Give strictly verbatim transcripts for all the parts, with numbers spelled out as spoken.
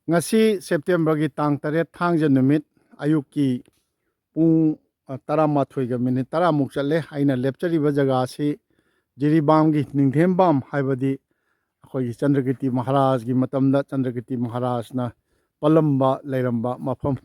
ꯉꯁꯤ ꯁꯦꯞꯇꯦꯝꯕꯔꯒꯤ ꯇꯥꯡ ꯇꯔꯦꯠ, ꯊꯥꯡꯖ ꯅꯨꯃꯤꯠ, ꯑꯌꯨꯛꯀꯤ ꯄꯨꯡ, ꯑ, ꯇꯔꯥꯃꯥꯊꯣꯏꯒ ꯃꯤꯅꯤꯠ ꯇꯔꯥꯃꯨꯛ ꯆꯠꯂꯦ꯫ ꯑꯩꯅ ꯂꯦꯞꯆꯔꯤꯕ ꯖꯒꯥ ꯑꯁꯤ ꯖꯤꯔꯤꯕꯥꯝꯒꯤ ꯅꯤꯡꯊꯦꯝꯕꯥꯝ, ꯍꯥꯏꯕꯗꯤ ꯑꯩꯈꯣꯏꯒꯤ ꯆꯟꯗ꯭ꯔꯀꯤꯔꯇꯤ ꯃꯍꯥꯔꯥꯖꯒꯤ ꯃꯇꯝꯗ ꯆꯟꯗ꯭ꯔꯀꯤꯔꯇꯤ ꯃꯍꯥꯔꯥꯖꯅ ꯄꯜꯂꯝꯕ, ꯂꯩꯔꯝꯕ ꯃꯐꯝ,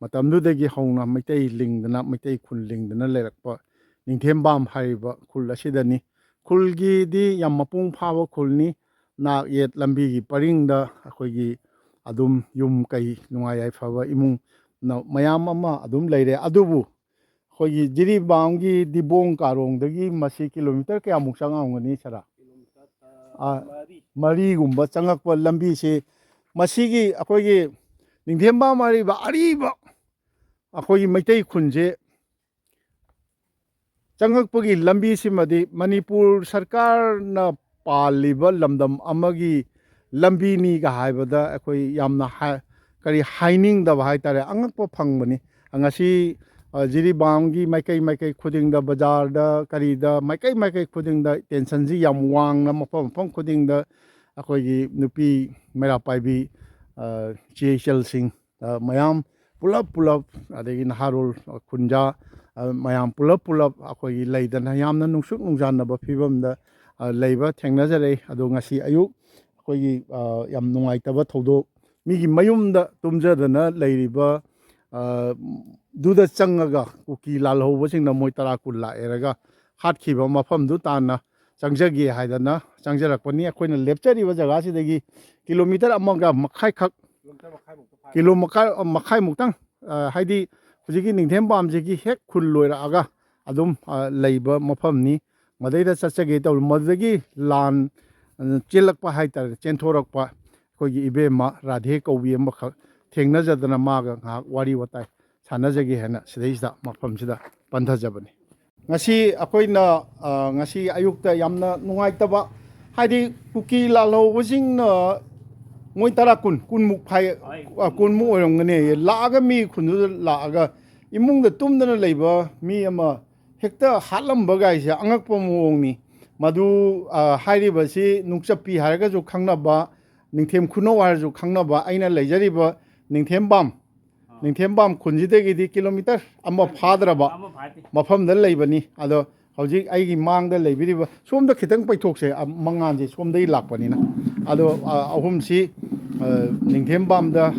ꯃꯇꯝꯗꯨꯗꯒꯤ ꯍꯧꯅ ꯃꯩꯇꯩ ꯂꯤꯡꯗꯅ, ꯃꯩꯇꯩ ꯈꯨꯜ ꯂꯤꯡꯗꯅ ꯂꯩꯔꯛꯄ ꯅꯤꯡꯊꯦꯝꯕꯥꯝ ꯍꯥꯏꯔꯤꯕ ꯈꯨꯜ ꯑꯁꯤꯗꯅꯤ꯫ ꯈꯨꯜꯒꯤꯗꯤ ꯌꯥꯝ ꯃꯄꯨꯡ ꯐꯥꯕ ꯈꯨꯜꯅꯤ꯫ ꯅꯥꯛ ꯌꯦꯠ ꯂꯝꯕꯤꯒꯤ ꯄꯔꯤꯡꯗ ꯑꯩꯈꯣꯏꯒꯤ ꯑꯗꯨꯝ ꯌꯨꯝ ꯀꯩ, ꯅꯨꯡꯉꯥꯏ ꯌꯥꯏꯐꯕ ꯏꯃꯨꯡ ꯃꯌꯥꯝ ꯑꯃ ꯑꯗꯨꯝ ꯂꯩꯔꯦ꯫ ꯑꯗꯨꯕꯨ ꯑꯩꯈꯣꯏꯒꯤ ꯖꯤꯔꯤꯕꯥꯝꯒꯤ ꯗꯤꯕꯣꯡ ꯀꯥꯔꯣꯡꯗꯒꯤ ꯃꯁꯤ ꯀꯤꯂꯣꯃꯤꯇꯔ ꯀꯌꯥꯃꯨꯛ ꯆꯪꯉꯝꯒꯅꯤ, ꯁꯔꯥ? ꯑꯥ, ꯃꯔꯤꯒꯨꯝꯕ ꯆꯪꯉꯛꯄ ꯂꯝꯕꯤꯁꯤ, ꯃꯁꯤꯒꯤ ꯑꯩꯈꯣꯏꯒꯤ ꯅꯤꯡꯊꯦꯝꯕꯥꯝ ꯍꯥꯏꯔꯤꯕ ꯑꯔꯤꯕ ꯑꯩꯈꯣꯏꯒꯤ ꯃꯩꯇꯩ ꯈꯨꯟꯁꯦ ꯆꯪꯉꯛꯄꯒꯤ ꯂꯝꯕꯤꯁꯤꯃꯗꯤ ꯃꯅꯤꯄꯨꯔ ꯁꯔꯀꯥꯔꯅ ꯄꯥꯜꯂꯤꯕ ꯂꯝꯗꯝ ꯑꯃꯒꯤ ꯂꯝꯕꯤꯅꯤꯒ ꯍꯥꯏꯕꯗ ꯑꯩꯈꯣꯏ ꯌꯥꯝꯅ ꯍꯥꯏ-, ꯀꯔꯤ ꯍꯥꯏꯅꯤꯡꯗꯕ ꯍꯥꯏꯇꯥꯔꯦ, ꯑꯉꯛꯄ ꯐꯪꯕꯅꯤ꯫ ꯉꯁꯤ, ꯑ, ꯖꯤꯔꯤꯕꯥꯝꯒꯤ ꯃꯥꯏꯀꯩ ꯃꯥꯏꯀꯩ ꯈꯨꯗꯤꯡꯗ, ꯕꯖꯥꯔꯗ, ꯀꯔꯤꯗ, ꯃꯥꯏꯀꯩ ꯃꯥꯏꯀꯩ ꯈꯨꯗꯤꯡꯗ ꯇꯦꯟꯁꯟꯁꯤ ꯌꯥꯝ ꯋꯥꯡꯅ, ꯃꯐꯝ ꯃꯐꯝ ꯈꯨꯗꯤꯡꯗ ꯑꯩꯈꯣꯏꯒꯤ ꯅꯨꯄꯤ ꯃꯩꯔꯥ ꯄꯥꯏꯕꯤ, ꯑ, ꯏꯆꯦ ꯏꯆꯜꯁꯤꯡ, ꯑ, ꯃꯌꯥꯝ ꯄꯨꯂꯞ ꯄꯨꯂꯞ, ꯑꯗꯒꯤ ꯅꯍꯥꯔꯣꯜ, ꯑ, ꯈꯨꯟꯖꯥ, ꯑ, ꯃꯌꯥꯝ ꯄꯨꯂꯞ ꯄꯨꯂꯞ ꯑꯩꯈꯣꯏꯒꯤ ꯂꯩꯗꯅ ꯌꯥꯝꯅ ꯅꯨꯡꯁꯨꯛ ꯅꯨꯡꯖꯥꯟꯅꯕ ꯐꯤꯕꯝꯗ, ꯑ, ꯂꯩꯕ ꯊꯦꯡꯅꯖꯔꯦ꯫ ꯑꯗꯣ ꯉꯁꯤ ꯑꯌꯨꯛ ꯑꯩꯈꯣꯏꯒꯤ, ꯑ, ꯌꯥꯝ ꯅꯨꯡꯉꯥꯏꯇꯕ ꯊꯧꯗꯣꯛ, ꯃꯤꯒꯤ ꯃꯌꯨꯝꯗ ꯇꯨꯝꯖꯗꯅ ꯂꯩꯔꯤꯕ, ꯑ, ꯗꯨꯗ ꯆꯪꯉꯒ ꯀꯨꯀꯤ ꯂꯥꯜꯍꯧꯕꯁꯤꯡꯅ ꯃꯣꯏ ꯇꯔꯥ ꯀꯨꯟ ꯂꯥꯛꯑꯦꯔꯒ ꯍꯥꯠꯈꯤꯕ ꯃꯐꯝꯗꯨ ꯇꯥꯟꯅ ꯆꯪꯖꯒꯦ ꯍꯥꯏꯗꯅ ꯆꯪꯖꯔꯛꯄꯅꯤ꯫ ꯑꯩꯈꯣꯏꯅ ꯂꯦꯞꯆꯔꯤꯕ ꯖꯒꯥꯁꯤꯗꯒꯤ ꯀꯤꯂꯣꯃꯤꯇꯔ ꯑꯃꯒ ꯃꯈꯥꯏꯈꯛ, ꯀꯤꯂꯣ ꯃꯈꯥꯏ, ꯃꯈꯥꯏꯃꯨꯛꯇꯪ, ꯑ, ꯍꯥꯏꯗꯤ ꯍꯧꯖꯤꯛꯀꯤ ꯅꯤꯡꯊꯦꯝꯕꯥꯝꯁꯤꯒꯤ ꯍꯦꯛ ꯈꯨꯜ ꯂꯣꯏꯔꯛꯑꯒ ꯑꯗꯨꯝ, ꯑ, ꯂꯩꯕ ꯃꯐꯝꯅꯤ꯫ ꯃꯗꯩꯗ ꯆꯠꯆꯒꯦ ꯇꯧꯕ, ꯃꯗꯨꯗꯒꯤ ꯂꯥꯟ, ꯑ, ꯆꯦꯜꯂꯛꯄ ꯍꯥꯏꯇꯥꯔꯦ, ꯆꯦꯟꯊꯣꯔꯛꯄ ꯑꯩꯈꯣꯏꯒꯤ ꯏꯕꯦꯝꯃ ꯔꯥꯙꯦ ꯀꯧꯕꯤ ꯑꯃꯈꯛ ꯊꯦꯡꯅꯖꯗꯅ ꯃꯥꯒ ꯉꯥꯏꯍꯥꯛ ꯋꯥꯔꯤ ꯋꯥꯇꯥꯏ ꯁꯥꯟꯅꯖꯒꯦ ꯍꯥꯏꯅ ꯁꯤꯗꯩꯁꯤꯗ ꯃꯐꯝꯁꯤꯗ ꯄꯟꯊꯖꯕꯅꯤ꯫ ꯉꯁꯤ ꯑꯩꯈꯣꯏꯅ, ꯑ, ꯉꯁꯤ ꯑꯌꯨꯛꯇ ꯌꯥꯝꯅ ꯅꯨꯡꯉꯥꯏꯇꯕ, ꯍꯥꯏꯗꯤ ꯀꯨꯀꯤ ꯂꯥꯜꯍꯧꯕꯁꯤꯡꯅ ꯃꯣꯏ ꯇꯔꯥ, ꯀꯨꯟ, ꯀꯨꯟꯃꯨꯛ ꯐꯥꯏ-, ꯑ, ꯀꯨꯟꯃꯨꯛ ꯑꯣꯏꯔꯝꯒꯅꯤ, ꯂꯥꯛꯑꯒ, ꯃꯤ ꯈꯨꯟꯗꯨꯗ ꯂꯥꯛꯑꯒ ꯏꯃꯨꯡꯗ ꯇꯨꯝꯗꯅ ꯂꯩꯕ ꯃꯤ ꯑꯃ ꯍꯦꯛꯇ ꯍꯥꯠꯂꯝꯕ ꯒꯥꯏꯁꯦ ꯑꯉꯛꯄ ꯃꯑꯣꯡꯅꯤ꯫ ꯃꯗꯨ, ꯑ, ꯍꯥꯏꯔꯤꯕꯁꯤ ꯅꯨꯡꯆꯞꯄꯤ ꯍꯥꯏꯔꯒꯁꯨ ꯈꯪꯅꯕ, ꯅꯤꯡꯊꯦꯝ ꯈꯨꯅꯧ ꯍꯥꯏꯔꯁꯨ ꯈꯪꯅꯕ, ꯑꯩꯅ ꯂꯩꯖꯔꯤꯕ ꯅꯤꯡꯊꯦꯝꯕꯥꯝ, ꯅꯤꯡꯊꯦꯝꯕꯥꯝ ꯈꯨꯟꯁꯤꯗꯒꯤꯗꯤ ꯀꯤꯂꯣꯃꯤꯇꯔ ꯑꯃ ꯐꯥꯗ꯭ꯔꯕ ꯃꯐꯝꯗ ꯂꯩꯕꯅꯤ꯫ ꯑꯗꯣ ꯍꯧꯖꯤꯛ ꯑꯩꯒꯤ ꯃꯥꯡꯗ ꯂꯩꯕꯤꯔꯤꯕ, ꯁꯣꯝꯗ ꯈꯤꯇꯪ ꯄꯩꯊꯣꯛꯁꯦ, ꯑ, ꯃꯉꯥꯜꯁꯦ ꯁꯣꯝꯗꯒꯤ ꯂꯥꯛꯄꯅꯤꯅ꯫ ꯑꯗꯣ, ꯑ, ꯑꯍꯨꯝꯁꯤ, ꯑ, ꯅꯤꯡꯊꯦꯝꯕꯥꯝꯗ,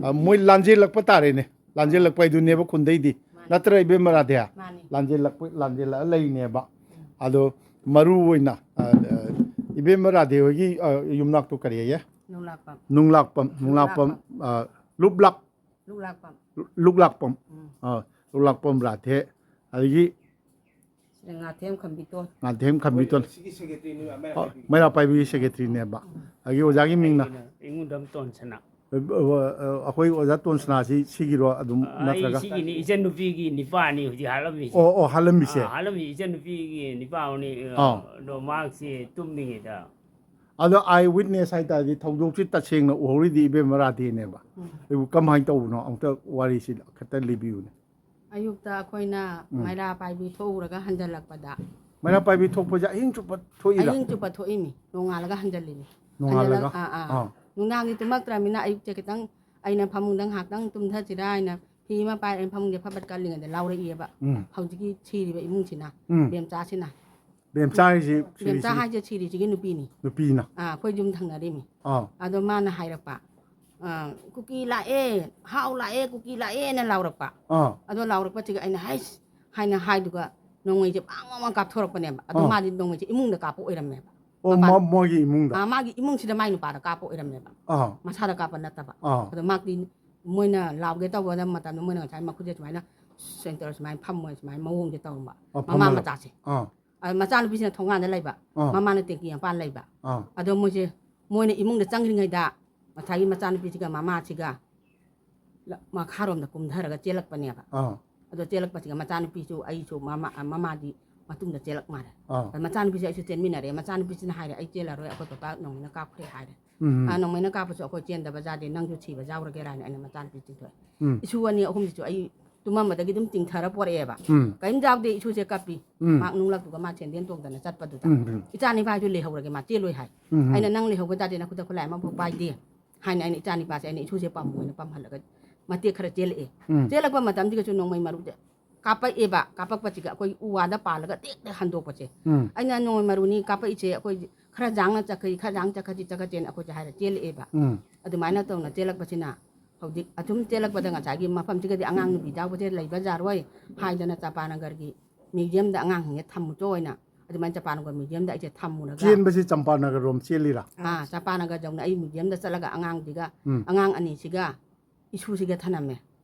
ꯑ, ꯃꯣꯏ ꯂꯥꯟꯖꯦꯜꯂꯛꯄ ꯇꯥꯔꯦꯅꯦ꯫ ꯂꯥꯟꯖꯦꯜꯂꯛꯄ ꯍꯥꯏꯗꯨꯅꯦꯕ ꯈꯨꯟꯗꯩꯗꯤ꯫ ꯃꯥꯅꯤ꯫ ꯅꯠꯇ꯭ꯔ, ꯏꯕꯦꯝꯃ ꯔꯥꯙꯦ? ꯃꯥꯅꯤ꯫ ꯂꯥꯟꯖꯦꯜꯂꯛꯄ, ꯂꯥꯟꯖꯦꯜꯂꯛꯑ ꯂꯩꯅꯦꯕ꯫ ꯎꯝ꯫ ꯑꯗꯣ ꯃꯔꯨ ꯑꯣꯏꯅ, ꯑ, ꯑ, ꯏꯕꯦꯝꯃ ꯔꯥꯙꯦ ꯍꯣꯏꯒꯤ, ꯑ, ꯌꯨꯝꯅꯥꯛꯇꯣ ꯀꯔꯤ ꯍꯥꯏꯌꯦ? ꯅꯨꯡꯂꯥꯛꯄꯝ꯫ ꯅꯨꯡꯂꯥꯛꯄꯝ, ꯅꯨꯡꯂꯥꯛꯄꯝ, ꯅꯨꯡꯂꯥꯛꯄꯝ꯫ ꯑ, ꯂꯨꯞꯂꯥꯛ꯫ ꯂꯨꯛꯂꯥꯛꯄꯝ꯫ ꯂꯨꯛꯂꯥꯛꯄꯝ꯫ ꯎꯝ꯫ ꯑ, ꯂꯨꯛꯂꯥꯛꯄꯝ ꯔꯥꯙꯦ꯫ ꯑꯗꯒꯤ ꯁꯤꯗ ꯉꯥꯊꯦꯝ ꯈꯝꯕꯤꯇꯣꯟ꯫ ꯉꯥꯊꯦꯝ ꯈꯝꯕꯤꯇꯣꯟ꯫ ꯁꯤꯒꯤ ꯁꯦꯀ꯭ꯔꯦꯇꯔꯤꯅꯤ, ꯃꯩꯔꯥ ꯑꯣ, ꯄꯥꯏꯕꯤ꯫ ꯃꯩꯔꯥ ꯄꯥꯏꯕꯤꯒꯤ ꯁꯦꯀ꯭ꯔꯦꯇꯔꯤꯅꯦꯕ꯫ ꯎꯝ꯫ ꯑꯗꯒꯤ ꯑꯣꯖꯥꯒꯤ ꯃꯤꯡꯅ? ꯑꯩꯅ ꯏꯉꯨꯗꯝ ꯇꯣꯟꯁꯅꯥ꯫ ꯑ, ꯑ, ꯑ, ꯑꯩꯈꯣꯏ ꯑꯣꯖꯥ ꯇꯣꯟꯁꯅꯥꯁꯤ ꯁꯤꯒꯤꯔꯣ ꯑꯗꯨꯝ ꯑ, ꯑꯩ ꯅꯠꯇ꯭ꯔꯒ? ꯁꯤꯒꯤꯅꯤ, ꯏꯆꯟꯅꯨꯄꯤꯒꯤ ꯅꯤꯄꯥꯅꯤ ꯍꯧꯖꯤꯛ ꯍꯥꯠꯂꯝꯃꯤꯁꯦ꯫ ꯑꯣ, ꯑꯣ, ꯍꯥꯠꯂꯝꯃꯤꯁꯦ꯫ ꯑ, ꯍꯥꯠꯂꯝꯃꯤ ꯏꯆꯟꯅꯨꯄꯤꯒꯤ ꯅꯤꯄꯥ ꯑꯃꯅꯤ, ꯑ, ꯑꯥ꯫ ꯑꯗꯣ ꯃꯍꯥꯛꯁꯤ ꯇꯨꯝꯃꯤꯉꯩꯗ꯫ ꯑꯗꯣ eye witness ꯍꯥꯏ ꯇꯥꯔꯗꯤ ꯊꯧꯗꯣꯛꯁꯤ ꯇꯁꯦꯡꯅ ꯎꯍꯧꯔꯤꯗꯤ ꯏꯕꯦꯝꯃ ꯔꯥꯙꯦꯅꯦꯕ꯫ ꯎꯝ꯫ ꯑꯗꯨꯕꯨ ꯀꯃꯥꯏꯅ ꯇꯧꯕꯅꯣ ꯑꯝꯇ ꯋꯥꯔꯤꯁꯤ ꯈꯤꯇ ꯂꯤꯕꯤꯌꯨꯅꯦ꯫ ꯑꯌꯨꯛꯇ ꯑꯩꯈꯣꯏꯅ ꯎꯝ꯫ ꯃꯩꯔꯥ ꯄꯥꯏꯕꯤ ꯊꯣꯛꯎꯔꯒ ꯍꯟꯖꯜꯂꯛꯄꯗ꯫ ꯃꯩꯔꯥ ꯄꯥꯏꯕꯤ ꯊꯣꯛꯄꯁꯦ ꯑꯍꯤꯡ ꯆꯨꯞꯄ ꯊꯣꯛꯏꯔꯥ? ꯑꯍꯤꯡ ꯆꯨꯞꯄ ꯊꯣꯛꯏꯃꯤ, ꯅꯣꯡꯉꯥꯜꯂꯒ ꯍꯟꯖꯜꯂꯤꯃꯤ꯫ ꯅꯣꯡꯉꯥꯜꯂꯒ? ꯍꯟꯖꯜꯂꯛ-, ꯑꯥ, ꯑꯥ꯫ ꯑꯥ꯫ ꯅꯨꯡꯗꯥꯡꯗꯤ ꯇꯨꯝꯃꯛꯇ꯭ꯔꯃꯤꯅ ꯑꯌꯨꯛꯁꯦ ꯈꯤꯇꯪ ꯑꯩꯅ ꯐꯃꯨꯡꯗ ꯉꯥꯏꯍꯥꯛꯇꯪ ꯇꯨꯝꯊꯁꯤꯔꯥ ꯍꯥꯏꯅ ꯐꯤ ꯑꯃ ꯄꯥꯏꯔ ꯑꯩꯅ ꯐꯃꯨꯡꯁꯦ ꯐꯠ ꯐꯠ ꯀꯜꯂꯤꯉꯩꯗ ꯂꯥꯎꯔꯛꯏꯑꯕ꯫ ꯎꯝ꯫ ꯍꯧꯖꯤꯛꯀꯤ ꯁꯤꯔꯤꯕ ꯏꯃꯨꯡꯁꯤꯅ, ꯎꯝ꯫ ꯕꯦꯝꯆꯥꯁꯤꯅ꯫ ꯕꯦꯝꯆꯥ ꯍꯥꯏꯁꯤ ꯕꯦꯝꯆꯥ ꯁꯤꯔꯤꯁꯤ? ꯍꯥꯏꯁꯦ ꯁꯤꯔꯤꯁꯤꯒꯤ ꯅꯨꯄꯤꯅꯤ꯫ ꯅꯨꯄꯤꯅ? ꯑꯥ, ꯑꯩꯈꯣꯏ ꯌꯨꯝ ꯊꯪꯅꯔꯤꯃꯤ꯫ ꯑꯥ꯫ ꯑꯗꯣ ꯃꯥꯅ ꯍꯥꯏꯔꯛꯄ, ꯑꯥ, "ꯀꯨꯀꯤ ꯂꯥꯛꯑꯦ, ꯍꯥꯎ ꯂꯥꯛꯑꯦ, ꯀꯨꯀꯤ ꯂꯥꯛꯑꯦꯅ" ꯂꯥꯎꯔꯛꯄ꯫ ꯑꯥ꯫ ꯑꯗꯣ ꯂꯥꯎꯔꯛꯄꯁꯤꯒ ꯑꯩꯅ "ꯍꯩꯁ" ꯍꯥꯏꯅ ꯍꯥꯏꯗꯨꯒ ꯅꯣꯡꯃꯩꯁꯦ ꯄꯥꯡ ꯄꯥꯡ ꯄꯥꯡ ꯀꯥꯞꯊꯣꯔꯛꯄꯅꯦꯕ꯫ ꯑꯗꯣ ꯑꯥ꯫ ꯃꯥꯗꯤ ꯅꯣꯡꯃꯩꯁꯦ ꯏꯃꯨꯡꯗ ꯀꯥꯞꯄ ꯑꯣꯏꯔꯝꯃꯦꯕ꯫ ꯑꯣ, ꯃꯄꯥꯟ-, ꯃ-, ꯃꯣꯏꯒꯤ ꯏꯃꯨꯡꯗ? ꯑꯥ, ꯃꯥꯒꯤ ꯏꯃꯨꯡꯁꯤꯗ ꯃꯥꯏ ꯅꯨꯄꯥꯗ ꯀꯥꯞꯄ ꯑꯣꯏꯔꯝꯃꯦꯕ꯫ ꯑꯥ꯫ ꯃꯁꯥꯗ ꯀꯥꯞꯄ ꯅꯠꯇꯕ꯫ ꯑꯥ꯫ ꯑꯗꯣ ꯃꯥꯗꯤ ꯃꯣꯏꯅ ꯂꯥꯎꯒꯦ ꯇꯧꯕ ꯃꯇꯝꯗ ꯃꯣꯏꯅ ꯉꯁꯥꯏ ꯃꯈꯨꯠꯁꯦ ꯁꯨꯃꯥꯏꯅ ꯁꯦꯟꯇꯔ ꯁꯨꯃꯥꯏꯅ ꯐꯝꯃꯣꯏ ꯁꯨꯃꯥꯏꯅ ꯃꯑꯣꯡꯁꯦ ꯇꯧꯔꯝꯕ꯫ ꯑꯥ, ꯃꯃꯥ ꯐꯝꯍꯜꯂꯕ? ꯃꯆꯥꯁꯦ꯫ ꯑꯥ꯫ ꯑ, ꯃꯆꯥꯅꯨꯄꯤꯁꯤꯅ ꯊꯣꯡꯒꯥꯟꯗ ꯂꯩꯕ, ꯑꯥ꯫ ꯃꯃꯥꯅ ꯇꯦꯡꯀꯤ ꯃꯄꯥꯟ ꯂꯩꯕ꯫ ꯑꯥ꯫ ꯑꯗꯣ ꯃꯣꯏꯁꯦ, ꯃꯣꯏꯅ ꯏꯃꯨꯡꯗ ꯆꯪꯗ꯭ꯔꯤꯉꯩꯗ ꯉꯁꯥꯏꯒꯤ ꯃꯆꯥꯅꯨꯄꯤꯁꯤꯒ ꯃꯃꯥꯁꯤꯒ ꯂ-, ꯃꯈꯥꯔꯣꯝꯗ ꯀꯨꯝꯊꯔꯒ ꯆꯦꯜꯂꯛꯄꯅꯦꯕ꯫ ꯑꯥ꯫ ꯑꯗꯣ ꯆꯦꯜꯂꯛꯄꯁꯤꯒ ꯃꯆꯥꯅꯨꯄꯤꯁꯨ ꯑꯩꯁꯨ ꯃꯃꯥ-, ꯑ, ꯃꯃꯥꯗꯤ ꯃꯇꯨꯡꯗ ꯆꯦꯜꯂꯛ ꯃꯥꯜꯂꯦ꯫ ꯑꯥ꯫ ꯑꯗ ꯃꯆꯥꯅꯨꯄꯤꯁꯨ ꯑꯩꯁꯨ ꯆꯦꯟꯃꯤꯟꯅꯔꯦ꯫ ꯃꯆꯥꯅꯨꯄꯤꯁꯤꯅ ꯍꯥꯏꯔꯦ, "ꯑꯩ ꯆꯦꯜꯂꯔꯣꯏ, ꯑꯩꯈꯣꯏ ꯄꯄꯥ ꯅꯣꯡꯃꯩꯅ ꯀꯥꯞꯈ꯭ꯔꯦ" ꯍꯥꯏꯔꯦ꯫ ꯎꯝ꯫ "ꯑ, ꯅꯣꯡꯃꯩꯅ ꯀꯥꯞꯄꯁꯨ ꯑꯩꯈꯣꯏ ꯆꯦꯟꯗꯕ ꯌꯥꯗꯦ, ꯅꯪꯁꯨ ꯁꯤꯕ ꯌꯥꯎꯔꯒꯦꯔꯥ" ꯍꯥꯏꯅ ꯑꯩꯅ ꯃꯆꯥꯅꯨꯄꯤ ꯆꯤꯡꯊꯣꯛꯑꯦ꯫ ꯎꯝ꯫ ꯏꯁꯨ ꯑꯅꯤ ꯑꯍꯨꯝꯁꯤꯁꯨ ꯑꯩ ꯇꯨꯝꯃꯝꯕꯗꯒꯤ ꯑꯗꯨꯝ ꯆꯤꯡꯊꯔ ꯄꯣꯔꯛꯑꯦꯕ꯫ ꯎꯝ꯫ ꯀꯔꯤꯝ ꯌꯥꯎꯗꯦ, ꯏꯁꯨꯁꯦ ꯀꯞꯄꯤ꯫ ꯎꯝ꯫ ꯃꯍꯥꯛ ꯅꯨꯡꯂꯛꯇꯨꯒ ꯃꯥ ꯁꯦꯟꯗꯦꯟ ꯇꯣꯡꯗꯅ ꯆꯠꯄꯗꯨꯗ꯫ ꯎꯝ, ꯎꯝ꯫ "ꯏꯆꯥ ꯅꯤꯄꯥꯁꯨ ꯂꯩꯍꯧꯔꯒꯦ, ꯃꯥ ꯆꯦꯜꯂꯣꯏ" ꯍꯥꯏ꯫ ꯎꯝ, ꯎꯝ꯫ ꯑꯩꯅ, "ꯅꯪ ꯂꯩꯍꯧꯕ ꯇꯥꯔꯗꯤ ꯅꯈꯨꯠꯇ ꯈꯨꯠꯂꯥꯏ ꯑꯃꯐꯥꯎ ꯄꯥꯏꯗꯦ" ꯍꯥꯏꯅ ꯑꯩꯅ ꯏꯆꯥ ꯅꯤꯄꯥꯁꯦ ꯑꯩꯅ ꯏꯁꯨꯁꯦ ꯄꯝꯃꯣꯅ ꯄꯝꯍꯜꯂꯒ ꯃꯇꯦꯛ ꯈꯔ ꯆꯦꯜꯂꯛꯑꯦ꯫ ꯎꯝ꯫ ꯆꯦꯜꯂꯛꯄ ꯃꯇꯝꯁꯤꯗꯁꯨ ꯅꯣꯡꯃꯩ ꯃꯔꯨꯁꯦ ꯀꯥꯞꯄꯛꯑꯦꯕ꯫ ꯀꯥꯞꯄꯛꯄꯁꯤꯒ ꯑꯩꯈꯣꯏ ꯎ ꯋꯥꯗ ꯄꯥꯜꯂꯒ ꯇꯦꯛ ꯇꯦꯛ ꯍꯟꯗꯣꯛꯄꯁꯦ꯫ ꯎꯝ꯫ ꯑꯩꯅ, "ꯅꯣꯡꯃꯩ ꯃꯔꯨꯅꯤ ꯀꯥꯞꯄꯛꯏꯁꯦ, ꯑꯩꯈꯣꯏ ꯈꯔ ꯌꯥꯡꯅ ꯆꯠꯈ꯭ꯔꯤ, ꯈꯔ ꯌꯥꯡ ꯆꯠꯈ꯭ꯔꯗꯤ ꯆꯠꯈ꯭ꯔꯁꯦꯅ" ꯑꯩꯈꯣꯏꯁꯦ ꯍꯥꯏꯔ ꯆꯦꯜꯂꯛꯑꯦꯕ꯫ ꯎꯝ꯫ ꯑꯗꯨꯃꯥꯏꯅ ꯇꯧꯅ ꯆꯦꯜꯂꯛꯄꯁꯤꯅ ꯍꯧꯖꯤꯛ ꯑꯗꯨꯝ ꯆꯦꯜꯂꯛꯄꯗ ꯉꯁꯥꯏꯒꯤ ꯃꯐꯝꯁꯤꯒꯗꯤ ꯑꯉꯥꯡ ꯅꯨꯄꯤ ꯌꯥꯎꯕꯁꯦ ꯂꯩꯕ ꯌꯥꯔꯣꯏ ꯍꯥꯏꯗꯅ ꯆꯝꯄꯥꯅꯒꯔꯒꯤ ꯃ꯭ꯌꯨꯖꯤꯌꯝꯗ ꯑꯉꯥꯡꯁꯤꯡꯁꯦ ꯊꯝꯃꯨꯆꯣ ꯍꯥꯏꯅ ꯑꯗꯨꯃꯥꯏꯅ ꯆꯝꯄꯥꯅꯒꯔ ꯃ꯭ꯌꯨꯖꯤꯌꯝꯗ ꯑꯩꯁꯦ ꯊꯝꯃꯨꯔꯒ ꯆꯦꯟꯕꯁꯤ ꯆꯝꯄꯥꯅꯒꯔ ꯔꯣꯝ ꯆꯦꯜꯂꯤꯔꯥ? ꯑꯥ, ꯆꯝꯄꯥꯅꯒꯔ ꯌꯧꯅ ꯑꯩ ꯃ꯭ꯌꯨꯖꯤꯌꯝꯗ ꯆꯠꯂꯒ ꯑꯉꯥꯡꯁꯤꯒ, ꯎꯝ꯫ ꯑꯉꯥꯡ ꯑꯅꯤꯁꯤꯒ ꯏꯁꯨꯁꯤꯒ ꯊꯅꯝꯃꯦ꯫